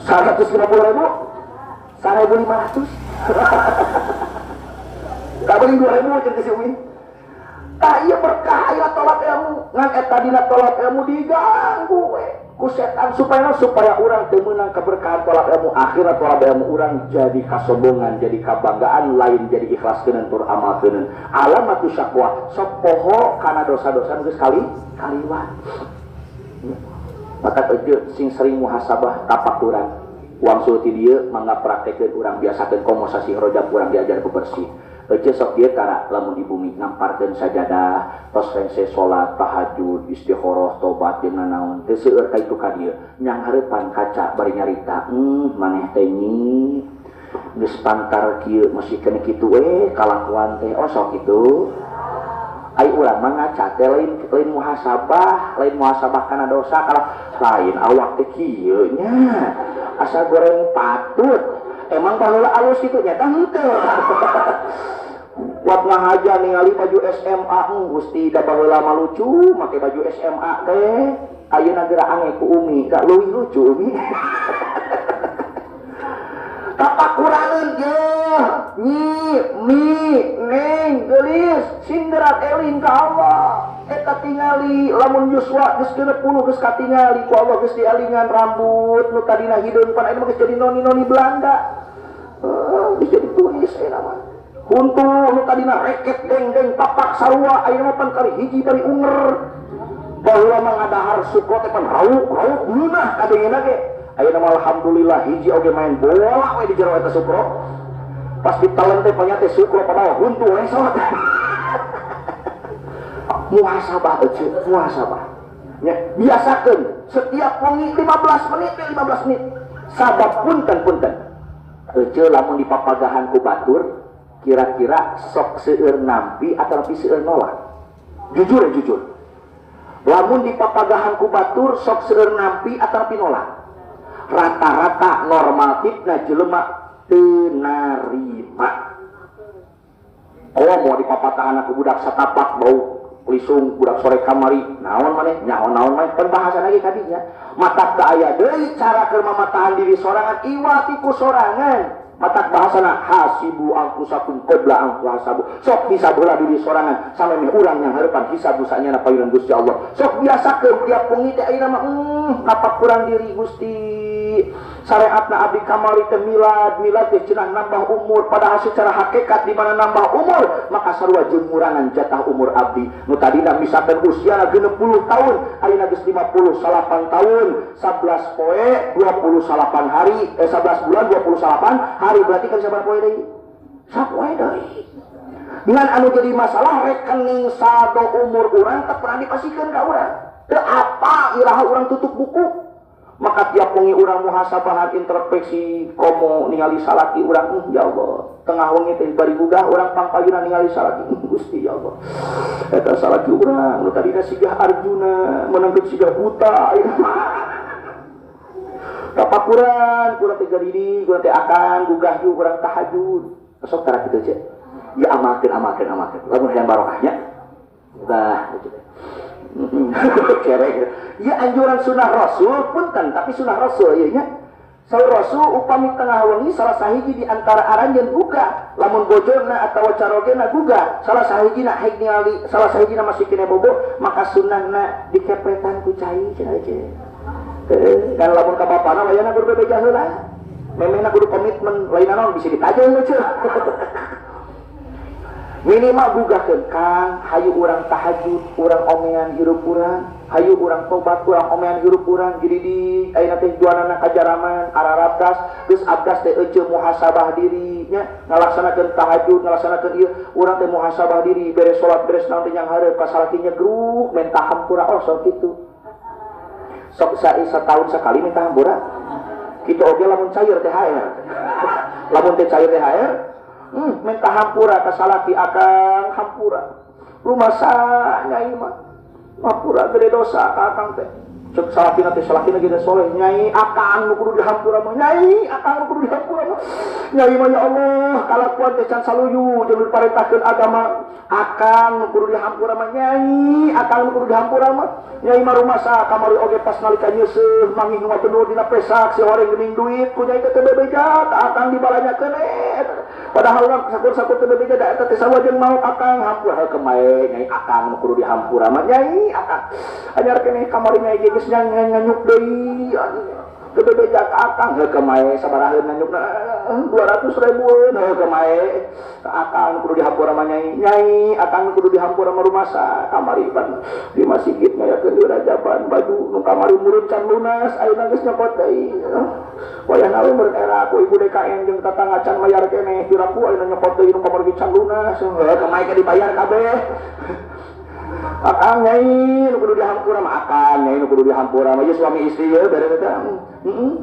A: 150.000 1.500 kabeli 2.000 cenah si Umi. Tah ieu berkah aya tolak ilmu ngan eta dina tolak ilmu diganggu we ku setan supaya urang teu meunang keberkahan tolak ilmu. Akhirna tolak ilmu urang jadi kasombongan, jadi kabanggaan, lain jadi ikhlaskeun tur amalkeun. Alamatu syakwa sok poho kana dosa-dosa geus kali kaliwat. Maka teu sing sering muhasabah tapakuran. Wangsul ti dieu mangga praktekeun urang biasakeun komo sasih rojab urang diajar bebersih. Ece sok dieu tara lamun di bumi ngamparkeun sajadah, tos rengse salat, tahajud, istikharah, tobat jeung nanaon. Teu seueur ka itu ka dieu. Nyang hareupan kaca bari nyarita, maneh teh nyi geus pantar kieu masih keneh kitu we kalakuan teh. Oh sok kitu. Ai urang mah ngaca teh lain muhasabah, lain muhasabah kana dosa kalah lain awak teh kieu nya. Asa goreng patut. Emang baheula alus kitu nya tah henteu. Kuat ngahaja ningali baju SMA, Gusti da baheula mah lucu make baju SMA teh. Ayeuna geura ange ku Umi, da leuwih lucu Umi. Tapakuraneun ye, nyi, mi, neng, geulis, singgerat eling ka Allah. Eta tingali lamun yuswa geus 60 geus katingali ku Allah geus dialingan rambut nu tadina hideung pan ayeuna mah geus jadi noni-noni Belanda. Geus jadi turis ayeuna mah. Huntu nu tadina reket deng-deng papak sarua ayeuna mah pan kali hiji bari unger. Baheula mah ngadahar sukro teh pan rauk-rauk meunah kadengena ge. Ayeuna mah alhamdulillah hiji oge main bola we di jero eta sukro. Pas ditelen teh panya teh sukro padahal huntu resot. Muhasabah euy, muhasabah. Nya, biasakeun setiap wengi 15 menit 15 menit. Sabab punten-punten. Euy lamun dipapagahan ku batur, kira-kira sok seueur nampi atau seueur nolak. Jujur ya jujur. Lamun dipapagahan ku batur sok seueur nampi atau nolak. Rata-rata normatifna jelema teu narima. Oh mau dipapatahan ku budak satapak bau lisung budak sore kamari naon maneh nyaho naon maneh pembahasan lagi kadinya matak teu aya deui cara keur mamatahan diri sorangan iwati ku sorangan matak bahasana hasibu anfusakum qabla an tuhasabu sok hisab heula diri sorangan sampe meh urang yang hareupan hisab dosanya na payunan Gusti Allah sok biasakeun tiap wengi teh ayeuna mah kapakuran diri Gusti syariatna abdi kamari teh milad teh cenah nambah umur padahal secara hakikat di mana nambah umur maka sarua jeung ngurangan jatah umur abdi nu tadina misalkan usiana 60 tahun ayeuna geus 58 tahun 11 poe 28 hari 11 bulan 28 hari berarti kan sabar poe deui sapoe deui dengan anu jadi masalah rekening saldo umur urang teu pernah dipasikeun ka urang teu apa iraha urang tutup buku. Maka tiap wengi urang muhasabahan introspeksi komo ningali salaki urang ya Allah tengah wengi teh bari gugah urang pangpayuna ningali salaki Gusti ya Allah eta salaki urang nu tadina sigah Arjuna menangkeun sigah buta ayeuna tapakuran kurang teh gadidi kurang teh akan gugah yuk urang tahajud sok tara kitu ce ya amalkeun amalkeun amalkeun lamun hayang barokahnya bah gitu. Ya anjuran sunnah Rasul punten tapi sunnah Rasul ieu nya. Saur Rasul upami tengah wengi salah sahiji di antara aranjeun buka lamun bojona atawa carogena gugah salah sahijina haik ningali salah sahijina masih kene bobo maka sunnahna dikepretan ku cai cenah aja. Kan lamun ka bapana layana kudu bebeja heula. Memehna kudu komitmen lain naon bisa ditajeun cenah. Minimal gugahkeun Kang, hayu urang tahajud, urang omean hirup urang, hayu urang tobat, urang omean hirup urang, jadi di ayeuna teh juanana kajaraman, ararabdas, geus abdas teh euceu muhasabah diri nya, ngalaksanakeun tahajud, ngalaksanakeun ieu, urang teh muhasabah diri, beres salat, beres naon teh nyang hareup ka salaki nyegruk, menta hampura oh sok kitu. Sok satahun sakali minta hampura. Kitu oge lamun cair THR. Lamun teh cair THR minta hampura ka salaki akang hampura rumah nyai mah hampura gede dosa ka akang teh Cek salakina teh salakina ge soleh nyai akang nu kudu dihampura mah nyai akang nu kudu dihampura mah nyai mah ya Allah kalakuan teh can saluyu jeung diparentahkeun agama akang nu kudu dihampura mah nyai akang nu kudu dihampura mah nyai mah rumasa kamari oge pas nalika nyeuseuh mangih nu penuh dina pesak si horeng geuning duit ku nyai teh teu bebeja ka akang dibalanyakeun padahal urang sakur-sakur teu bebeja da eta teh sarua jeung maot akang hampura heuh kemae nyai akang nu kudu dihampura mah nyai akang anyar keneh kamari nyai ge geus nganyuk deui teu bebeja ka akang heuh kemae sabaraha nganyukna 200 ribuan heuh kemae akang kudu dihampura mah nyai nyai akang kudu dihampura mah rumasa kamari pan di masjid ngayakeun di rajaban baju nu kamari murid can lunas ayeuna geus nyokot deui wayahna we meureun era ku ibu DKN jeung tatangga can mayar keneh piraku ayeuna nyokot deui nu kamari can lunas heuh kemae ke dibayar kabeh akang nyai nu kudu dihampura mah akang nyai nu kudu dihampura mah ieu suami istri ye bere teh heeh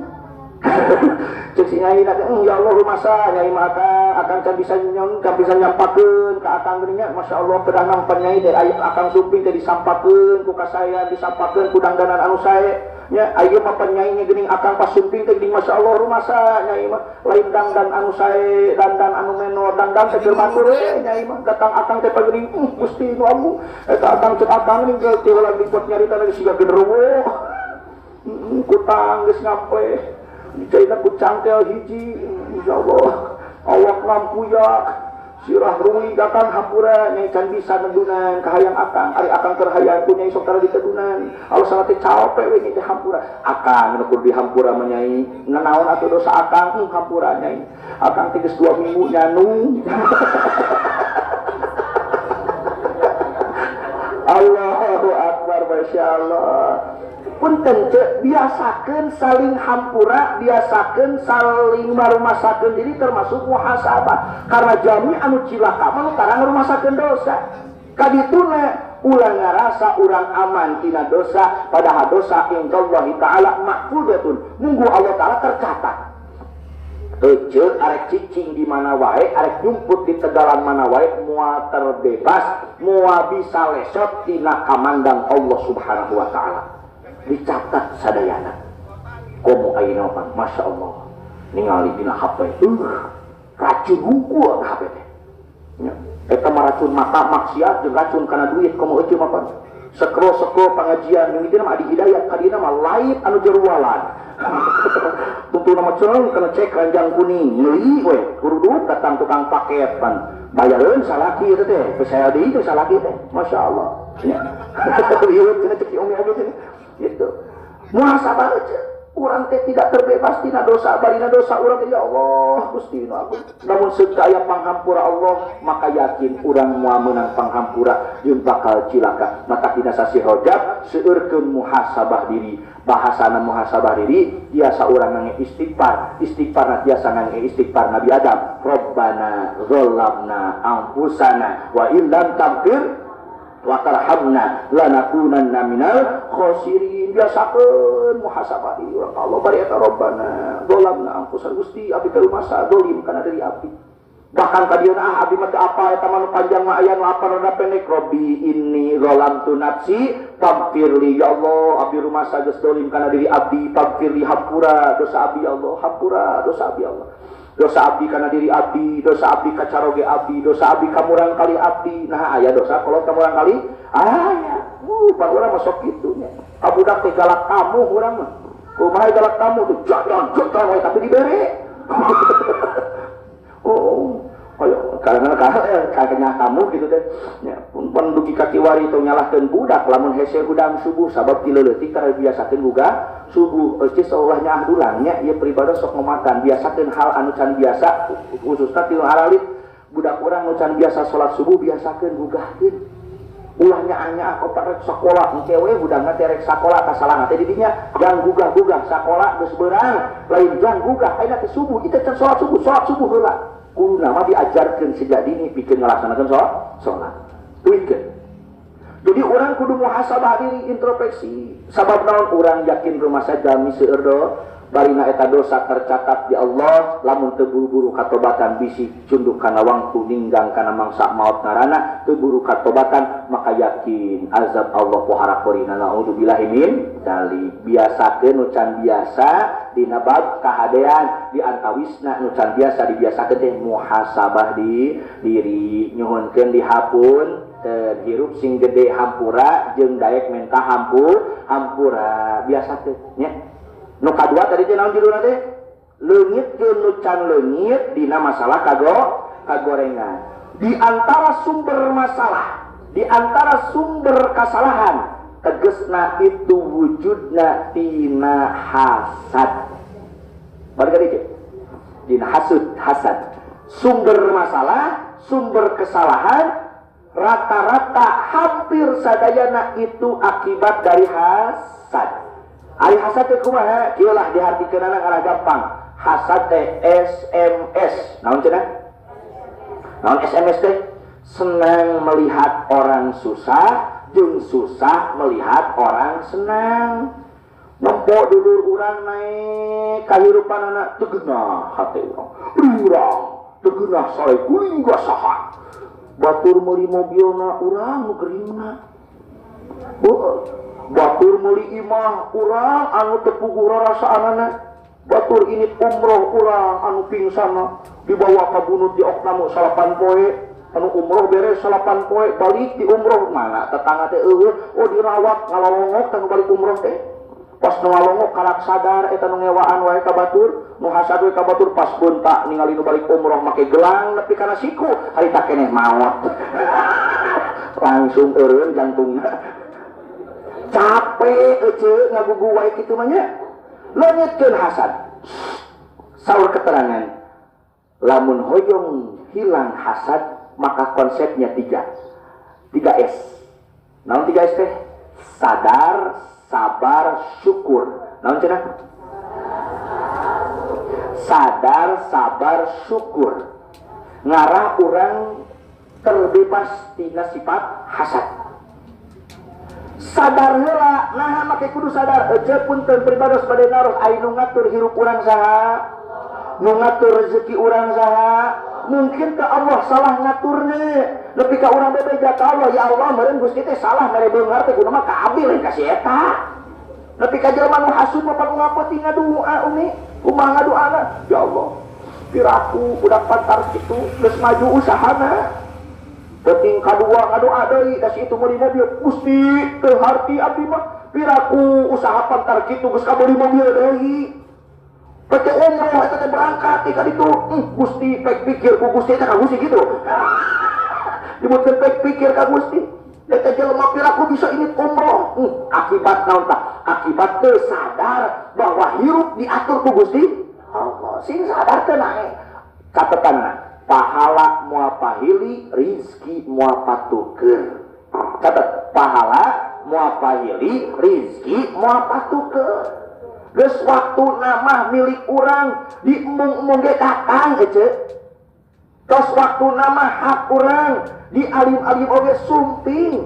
A: cek si nyai na ya Allah rumasa nyai mah akang akang can bisa nyon can bisa nyampakeun ka akang geuning nya masyaallah kedah nampan nyai teh aya akang sumping teh disampakeun ku kasayan disampakeun ku dangdanan anu sae nya aya mah nyai nya geuning akang pas sumping teh geuning masyaallah rumasa nyai mah lain dangdan anu sae dandan anu menor dandan teh keur batur we nyai mah datang akang teh geuning Gusti nu agung eta akang cek akang geuning teh ulah dipot nyarita lagi siga genderuwo kutang geus ngampleh dicaina ku cangkel hiji insyaallah awak lampuyak sirah ruwi datang hampura nyai can bisa nedunan kahayang akang ari akang keur hayang ku nyai sok tara ditedunan alasan teh capek we nyai teh hampura akang nu kudu dihampura mah nyai nanaon atuh dosa akang hampura nyai akang teh geus 2 minggu nyanung Allahu akbar masyaallah punten cek biasakeun saling hampura biasakeun saling marumasakeun diri termasuk muhasabah karena jami anu cilaka mah nu tara ngarumasakeun dosa kadituna ulah ngarasa urang aman tina dosa padahal dosa indallahi ta'ala mahfudzatun munggu Allah ta'ala tercatat ece arek cicing di mana wae arek nyumput di tegalan mana wae moal terbebas moal bisa lesot tina kamandang Allah Subhanahu wa ta'ala dicatat sadayana komo ayeuna pan Masya Allah ningali dina HP racun hungkul HP teh nya eta mah racun mata maksiat jeung racun kana duit komo eueuh mah pan sekro-sekro pengajian mimiti mah adi hidayat kadina mah lain anu jerualan tentu nama cereng kana cek ranjang kuning meuli we kuruduk datang tukang paket pan bayareun salaki eta teh percaya deui teh salaki teh Masya Allah nya liut cenah cek umi abi cenah gitu muhasabah aja urang teh tidak terbebas tina dosa barina dosa urang teh ya Allah Gusti nu agung lamun seukaya panghampura Allah maka yakin urang moal meunang panghampura jeung bakal cilaka maka dina sasih Rajab seueurkeun muhasabah diri bahasana muhasabah diri biasa urang ngange istighfar istighfarna biasa ngange istighfar Nabi Adam Rabbana zalamna anfusana wa illam taghfir wa tarhamna lanakunanna minal khosirin biasakeun muhasabah diri urang ka Allah bari eta Rabbana zalamna anfusana Gusti abdi teh rumasa zalim kana diri abdi bahkan ka dieu ah abdi mah teu apa eta mah nu panjang mah aya nu apa rada pendek Rabbi inni zalamtu nafsi faghfirli ya Allah abdi rumasa geus zalim kana diri abdi faghfirli hampura dosa abdi ya Allah hampura dosa abdi ya Allah dosa abdi kana diri abdi, dosa abdi ka caroge abdi, dosa abdi ka murang kali abdi. Nah aya dosa kalau ka murang kali aya. Pan urang mah sok kitu nya. Ka budak teh galak kamu urang mah. Kumaha galak kamu tuh jajan jajan we tapi dibere. Oh, ayo karena kayaknya kamu gitu teh. Nya pun pun dugi ka kiwari tong nyalahkeun budak lamun hese hudang subuh sabab ti leutik tara biasakeun gugah subuh eueuh seolah nyaah dulang nya ieu pribadi sok ngomatan biasakeun hal anu can biasa khususna ti aralit budak urang nu can biasa salat subuh biasakeun gugahkeun ulah nyaah-nyaah opat rek sakola engke we budangna teh rek sakola kasalahna teh di dinya jang gugah-gugah sakola geus beurang lain jang gugah ayeuna teh subuh ieu teh can salat subuh heula kuduna mah diajarkeun sejak dini pikeun ngalaksanakeun salat pikeun. Jadi orang kudu muhasabah diri introspeksi sabab naon urang yakin rumasa jami seueur Barina eta dosa tercatat di Allah, lamun teu buru-buru katobatan bisi cunduk kana wangtu ninggang kana mangsa maut ngarana teu buru katobatan, maka yakin azab Allah pohara korina. Naudzubillahi min dzalik. Biasakeun nu can biasa dina bab kahadean, di antawisna nu can biasa dibiasakeun teh muhasabah di diri, nyuhunkeun dihapun hirup sing gede hampura jeung daek menta hampura biasakeun nya. Nu kadua tadi teh naon judulna teh? Leungitkeun nu can leungit dina masalah kagorengan. Di antara sumber masalah, di antara sumber kasalahan, tegesna itu wujudna tina hasad. Balik lagi, dina hasud, hasad. Sumber masalah, sumber kesalahan, rata-rata hampir sadayana itu akibat dari hasad. Ari hasad teh kumaha? Kieu lah dihartikeunana ngarah gampang. Hasad teh SMS. Naon cenah? Naon SMS teh? Senang melihat orang susah, jeung susah melihat orang senang. Nempo dulur urang naik kahirupanana teu geunah hate urang. Urang teu geunah sare kuring gasahan. Batur meuli mobilna urang nu geuringna. Batur meuli imah urang anu teu puguh rarasaanana. Batur ini umroh urang anu pingsana dibawa ka bunut di oknamu 8 poe, anu umroh beres 8 poe balik di umroh mana tetangga teh eueuh, oh dirawat ngalolongok teh balik umroh teh. Pas nu ngalongok kalak sadar eta nu ngewaan wae ka batur, nu hasad wae ka batur, pas beunta ningali nu balik umroh make gelang nepi kana siku, harita keneh maot. Langsung eureun jantungna. Capek ece ngagugu wae kitu mah nya. Leungitkeun hasad. Saur keterangan, lamun hoyong hilang hasad maka konsepnya 3. 3 S. Naon 3 S teh? Sadar, sabar, syukur. Naon cenah? Sadar, sabar, syukur. Ngarah urang terbebas tina sifat hasad. Sadar heula, nah make kudu sadar. Ece punten pribados bade naros ai nu ngatur hirup urang saha? Nu ngatur rezeki urang saha? Mungkin ke Allah salah ngaturna. Nepi ka urang bebeja ka Allah, ya Allah meureun Gusti teh salah mere beunghar teh kudu mah ka abdi lain ka si eta. Nepi ka jelema nu hasud mah pan ngapeuting ngadua umi, kumaha ngaduana? Ya Allah, piraku budak pantar kitu geus maju usahana. Penting kadua ngadoa deui da si itu meuli mobil. Gusti teu harti abdi mah piraku usaha pantar kitu geus kabeuli mobil deui. Peke umroh eta teh berangkat ti ka ditu. Gusti pek pikir ku Gusti eta ka Gusti kitu. Dibutkeun pek pikir ka Gusti. Eta jelema piraku bisa init umroh. Akibat naon tah? Akibat teu sadar bahwa hirup diatur ku Gusti Allah. Sing sadar teh nae. Catetanna. Pahala moal pahili, rizki moal patuker. Catat, pahala moal pahili, rizki moal patuker. Geus waktu nama milik urang diembung-embung ge datang ece. Tos waktu nama hak urang dialim-alim oge sumping.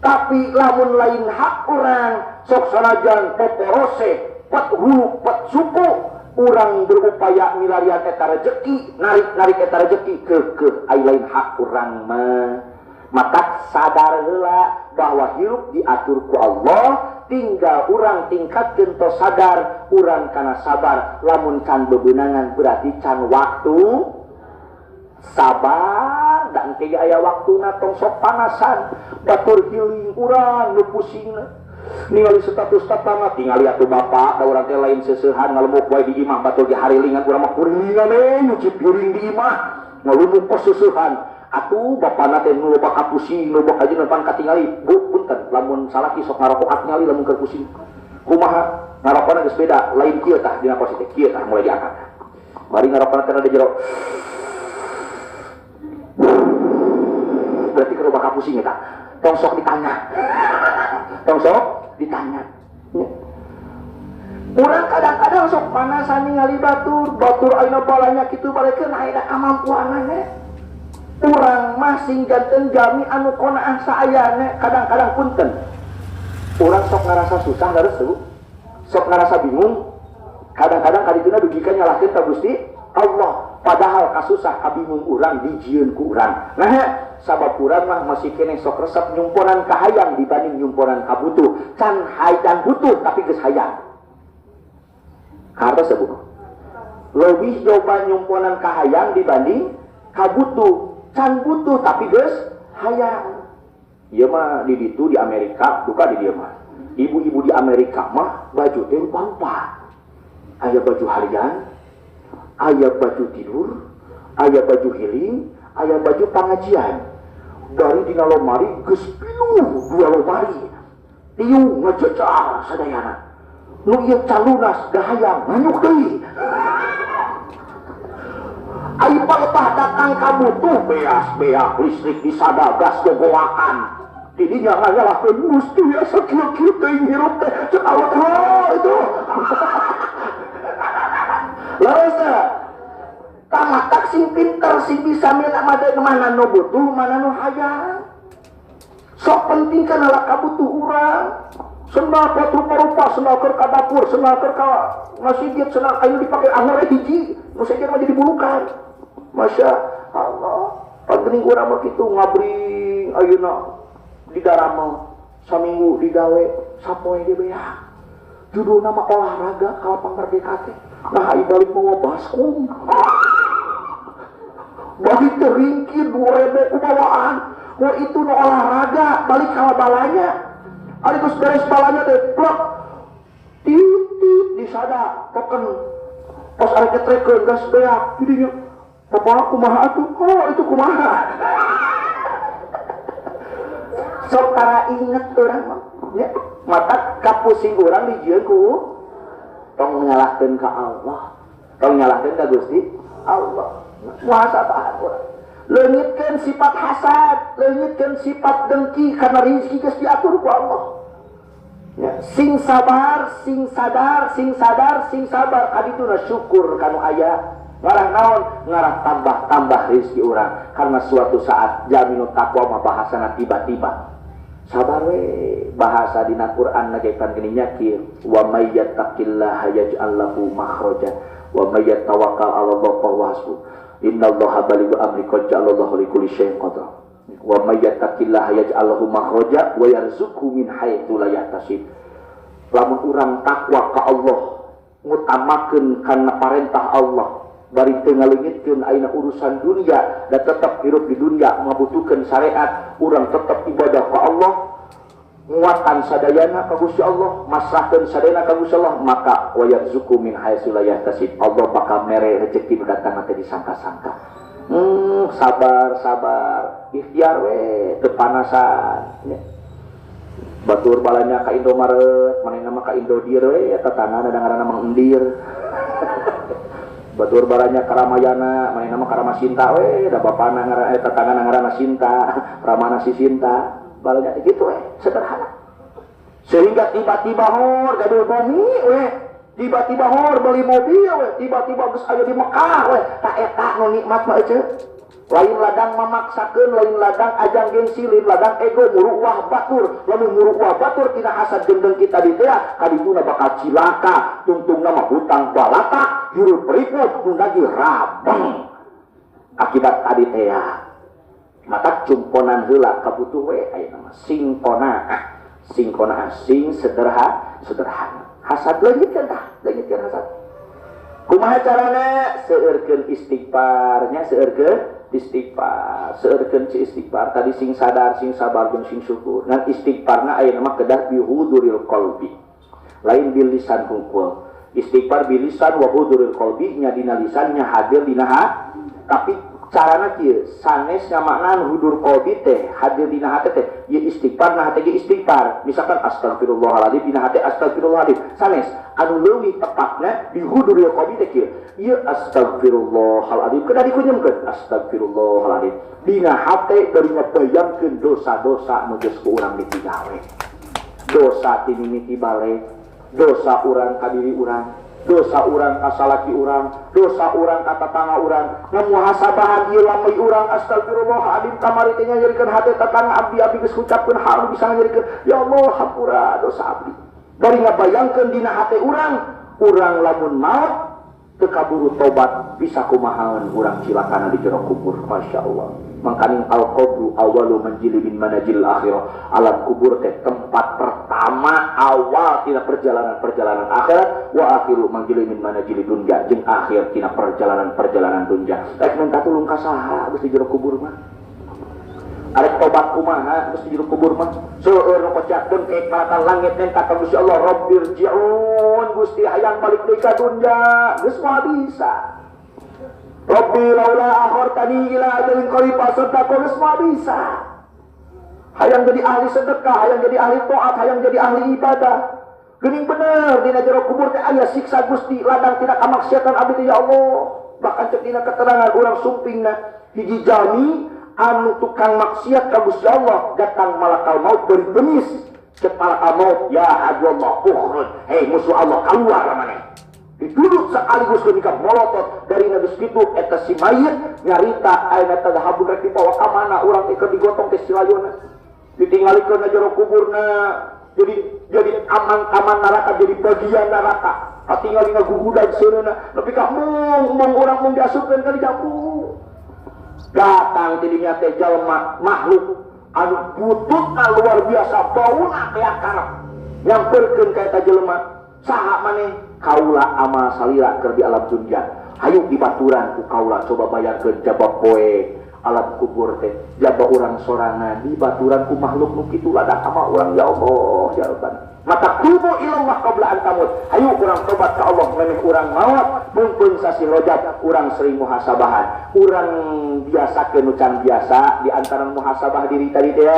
A: Tapi lamun lain hak urang sok sanajan poporose, pet hulu, pet suku, urang berupaya milarian eta rejeki, narik-narik eta rejeki keukeuh ai lain hak urang mah. Maka sadar heula bahwa hirup diatur ku Allah, tinggal urang tingkatkeun tos sadar, urang kana sabar. Lamun can bebenangan berarti can waktu sabar, dan teh aya waktuna tong sok panasan, batur healing urang nu pusingna. Ningali status tetangga, tingali atuh bapak, da urang teh lain seuseuhan ngalemuk wae di imah, batur ge harilingan urang mah kurilingan nyuci piring di imah, ngalumuk kos seuseuhan. Atuh bapana teh nu loba kapusing, nu loba kajeun pan katingali, bu punten lamun salaki sok ngarokok katingali lamun keur pusing. Kumaha ngarokona geus beda, lain kieu tah dina kos teh, kieu tah mulai diangkat. Bari ngarokona teh rada jero. Berarti keur loba kapusing eta. Tong sok ditanya. Tong sok ditanya. Urang kadang-kadang sok panasan ningali batur, batur ayeuna balanya kitu balekeun aya kamampuanana. Urang masing janten jami anu qonaah saayana, kadang-kadang punten. Urang sok ngarasa susah leres tuh. Sok ngarasa bingung. Kadang-kadang kadituna dugi ka nyalahkeun ka Gusti Allah, padahal kasusah kabingung urang dijieun ku urang. Nah, sabab urang mah masih keneh sok resep nyumponan kahayang dibanding nyumponan kabutuh. Can hayang butuh tapi geus hayang. Kartos bu. Lebih coba nyumponan kahayang dibanding kabutuh. Can butuh tapi geus hayang. Ieu mah di ditu di Amerika, duka di dieu mah. Ibu-ibu di Amerika mah baju teh rupa-rupa. Aya baju harian, aya baju tidur, aya baju healing, aya baju pengajian. Dari dina lomari geus pinuh dua lomari. Tiung ngejejar sadayana. Nu ieu calunas gahayang nganyuk deui. Ai palepah datang ka butuh beas-beak listrik disada gas gogoakan. Tidinya nganyalahkeun Gusti asa kieu-kieu teuing hirup teh cek Allah itu. Leres teh. Tamatak sing pinter sing bisa milih mana nu butuh mana nu hayang. Sok penting kana kabutuh urang. Sendal pot rupa-rupa, sendal keur ka dapur, sendal keur ka masjid, sendal ayo dipake anggar hiji, nu sejen mah jadi bulukan. Masya Allah. Pageuning urang mah kitu ngabring ayeuna di darama saminggu digawe sapoe ge beak. Judulna mah olahraga ka lapang merdeka teh. Nah ai balik mawa baskom. Balik teh ringkih 2000 kubawaan. Wah itu nu olahraga balik ka balanya. Ari geus beres balanya teh plek. Titit disada token. Pas arek ketrekeun gas beak didinya. Papa kumaha atuh? Oh itu kumaha. Sok tara inget urang mah nya mata kapusing urang dijieun ku tong nyalahkeun ka Allah, tong nyalahkeun ka Gusti Allah. Muhasabah urang. Leungitkeun sifat hasad, leungitkeun sifat dengki karena rezeki geus diatur ku Allah. Ya, sing sabar, sing sadar, sing sadar, sing sabar kadituna syukur kanu aya. Ngarah naon? Ngarah tambah-tambah rezeki urang karena suatu saat jaminut taqwa mah bahasana tiba-tiba. Sabar we bahasa dina Quran nagekan gini nya kieu wa may yattaqillaha yaj'al lahu makhraja wa may yatawakkal 'ala Allah fa huwa hasbuh innallaha balighu amri qad ja'alallahu likulli syai'in qadra wa may yattaqillaha yaj'al lahu makhraja wa yarzuqhu min haitsu la yahtasib. Lamun urang takwa ka Allah ngutamakeun kana parentah Allah bari teu ngaleungitkeun ayeuna urusan dunia dan tetap hirup di dunia ngabutuhkeun syariat, urang tetap ibadah ka Allah, nguatan sadayana ka Gusti Allah, masrahkeun sadayana ka Gusti Allah, maka wa yarzuqu min haitsu la yahtasib. Allah bakal mere rezeki nu datang teh disangka-sangka. Sabar, sabar, ikhtiar we teu panasan. Batur balanya ka Indomaret, manehna mah ka Indodir we tetangga ada ngaranna Mang Endir. Batur balanya Karamayana, manehna mah Karama Sinta we, da bapana ngaranna tetangga ngaranna Sinta, Ramana si Sinta. Balanya gitu we, sederhana. Sehingga tiba-tiba hor gaduh bumi we, tiba-tiba hor beli mobil we, tiba-tiba geus aya di Mekah we, ta eta nu nikmat mah eceu. Lain ladang memaksakeun, lain ladang ajang gengsi, lain ladang ego muruwah batur. Lamun muruwah batur tina hasad gendeng kita di teh, kadituna bakal cilaka, tungtungna mah hutang balata, hirup ripuh, nu lagi rabeng. Akibat tadi teh. Maka cumponan heula kabutuh we ayeuna mah sing qanaah, sing qanaah, sing sederhana. Hasad leungitkeun tah, leungitkeun hasad. Kumaha carana? Seueurkeun istighfarnya, seueurkeun istighfar, seueurkeun si istighfar tadi sing sadar, sing sabar jeung sing syukur. Ngan istighfarna ayeuna mah kedah bihuduril qalbi. Lain bil lisan hungkul. Istighfar bil lisan wa huduril qalbi nya dina lisan nya hadir dina hati. Tapi carana kieu sanes ngamaknaan hudur qalbi teh hadir dina hati teh ieu istighfar na hate ge istighfar. Misalkan astagfirullahaladzim dina hate astagfirullahaladzim sanes anu leuwih tepatna di huduril qalbi teh kieu ieu astagfirullahaladzim kedah dikunyemkeun astagfirullahaladzim dina hate bari ngabayangkeun dosa-dosa nu geus ku urang dipigawe, dosa ti mimiti balik, dosa urang ka diri urang, dosa urang ka salaki urang, dosa urang ka tatangga urang, ngamuhasabahan ieu lamai urang astagfirullahaladzim kamari teh nyerikeun hate tatangga abdi, abdi geus ngucapkeun hal nu bisa nyerikeun, ya Allah hampura dosa abdi. Bari ngabayangkeun dina hate urang Urang lamun maut teu kaburu tobat, bisa kumahaeun urang cilakana di jero kubur. Masya Allah. Mangkaning al-qabru awalu manzili min manazil akhirah. Alam kubur teh tempat pertama awal tina perjalanan-perjalanan akhirat, wa akhiru manzili min manazili dunya, jeung akhir tina perjalanan-perjalanan dunya. Rek minta tulung ka saha geus di jero kubur mah? Arek tobat kumaha geus di jero kubur mah? Seueur nu kocak dengkek ka langit minta ka Gusti Allah, Rabbirji'un, Gusti hayang balik deui ka dunya, geus moal bisa. Rabbi laula akhartani ila ajalin qarib fasaddaqu, geus moal bisa. Hayang jadi ahli sedekah, hayang jadi ahli taat, hayang jadi ahli ibadah. Geuning bener dina jero kubur teh aya siksa Gusti ladang tina kamaksiatan abdi teh ya Allah. Bahkan cek dina keterangan urang sumpingna hiji jalmi anu tukang maksiat ka Gusti Allah, datang malakal maut beri bengis. Cek malakal maut, ya aduallah ukhruj, hei musuh Allah keluar maneh. Diduduk sekaligus kenika molotot dari nabi kitu eta si mayit nyarita ayeuna teh habun rek dibawa ka mana urang teh keur digotong teh silayona. Ditinggalikeun na jero kuburna, jadi aman-aman neraka, jadi bagian neraka. Katingali ngagugudag seuneuna nepi ka mung urang mung diasupkeun ka jambu. Datang tidinya teh jalma makhluk anu bututna luar biasa, bauna teh karep nyamperkeun ka eta jelema. Saha maneh? Kaula amal salira keur di alam dunya. Hayu dibaturan ku kaula, coba bayangkeun jaba poe alam kubur teh jaba urang sorangan dibaturan ku makhluk nu kitu ladang amal urang ya Allah ya Rabbana. Maka tubu ilallah qabla an tamut. Hayu urang tobat ka Allah memeh urang maot, mumpun sasih Rajab urang sering muhasabahan. Urang biasakeun nu can biasa, di antara muhasabah diri tadi teh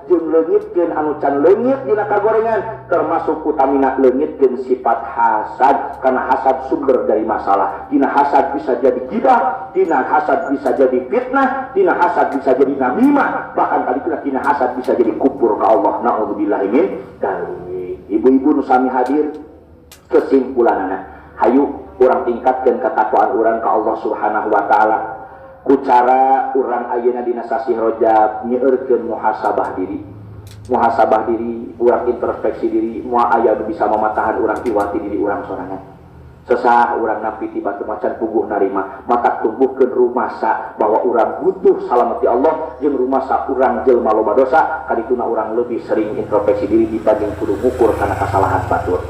A: jeung leungitkeun anu can leungit dina kagorengan, termasuk utamina leungitkeun sifat hasad, karena hasad sumber dari masalah. Dina hasad bisa jadi gibah, dina hasad bisa jadi fitnah, dina hasad bisa jadi namimah, bahkan tadi pula dina hasad bisa jadi kufur ka Allah. Naudzubillahi min dzalik. Ibu-ibu nu sami hadir, kesimpulanana hayu urang tingkatkeun ketakwaan urang ka Allah Subhanahu wa taala ku cara urang ayeuna dina sasih Rajab nyeueurkeun muhasabah diri. Muhasabah diri, urang introspeksi diri, moal aya nu bisa mamatahan urang piwati diri urang sorangan. Sesah urang nampi ti batu macan puguh narima, maka tumbuhkeun rumasa bahwa urang butuh salamet ti Allah jeung rumasa urang jelema loba dosa, kadituna urang lebih sering introspeksi diri dibanding kudu ngukur kana kasalahan batur.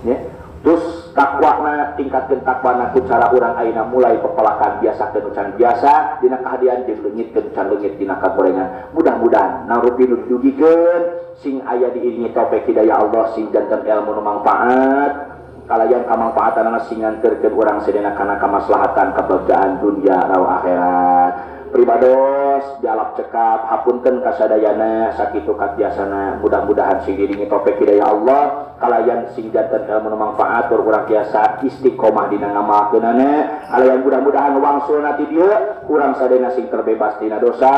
A: Ya. Terus takwana, tingkatkeun takwana ku cara urang ayeuna mulai pepelakan biasakeun can biasa dina kahadian jeung leungitkeun can leungit dina kagorengan. Mudah-mudahan narupi nu didugikeun sing aya diiringi taufik hidayah Allah sing janten ilmu nu mangfaat kalayan kamangfaatanana sing nganterkeun urang sadayana kana kamaslahatan kebahagiaan dunia rawa akhirat. Pribados jalap cekap hapunten kasadayana sakitu katiasana, mudah-mudahan sing diiringi taufik hidayah Allah kalayan sing janten ilmu nu mangfaat tur urang tiasa istiqomah dina ngamalkeunana, kalayan mudah-mudahan wangsulna ti dieu urang sadayana sing terbebas tina dosa,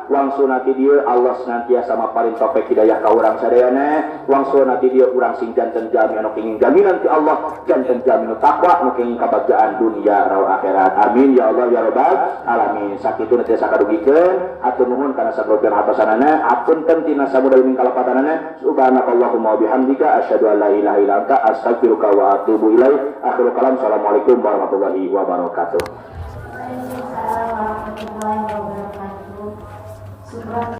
A: wangsulna ti dieu Allah senantiasa maparin taufik hidayah ka urang sadayana, wangsulna ti dieu urang sing janten jalmi anu kenging jaminan ti Allah, janten jalmi nu takwa nu kenging kabagjaan dunia rawa akhirat. Amin ya Allah ya rabbal alamin. Sakitu nu tiasa kadugikeun, hatur nuhun kana sagropian hatosanana, apunten tina samuda luming kalepatanana. Subhanakallahumma wa bihamdika asyhadu an la ilaha illa anta astaghfiruka wa atubu ilaik. Akhirul kalam, assalamualaikum warahmatullahi wabarakatuh.
B: Waalaikumsalam warahmatullahi wabarakatuh.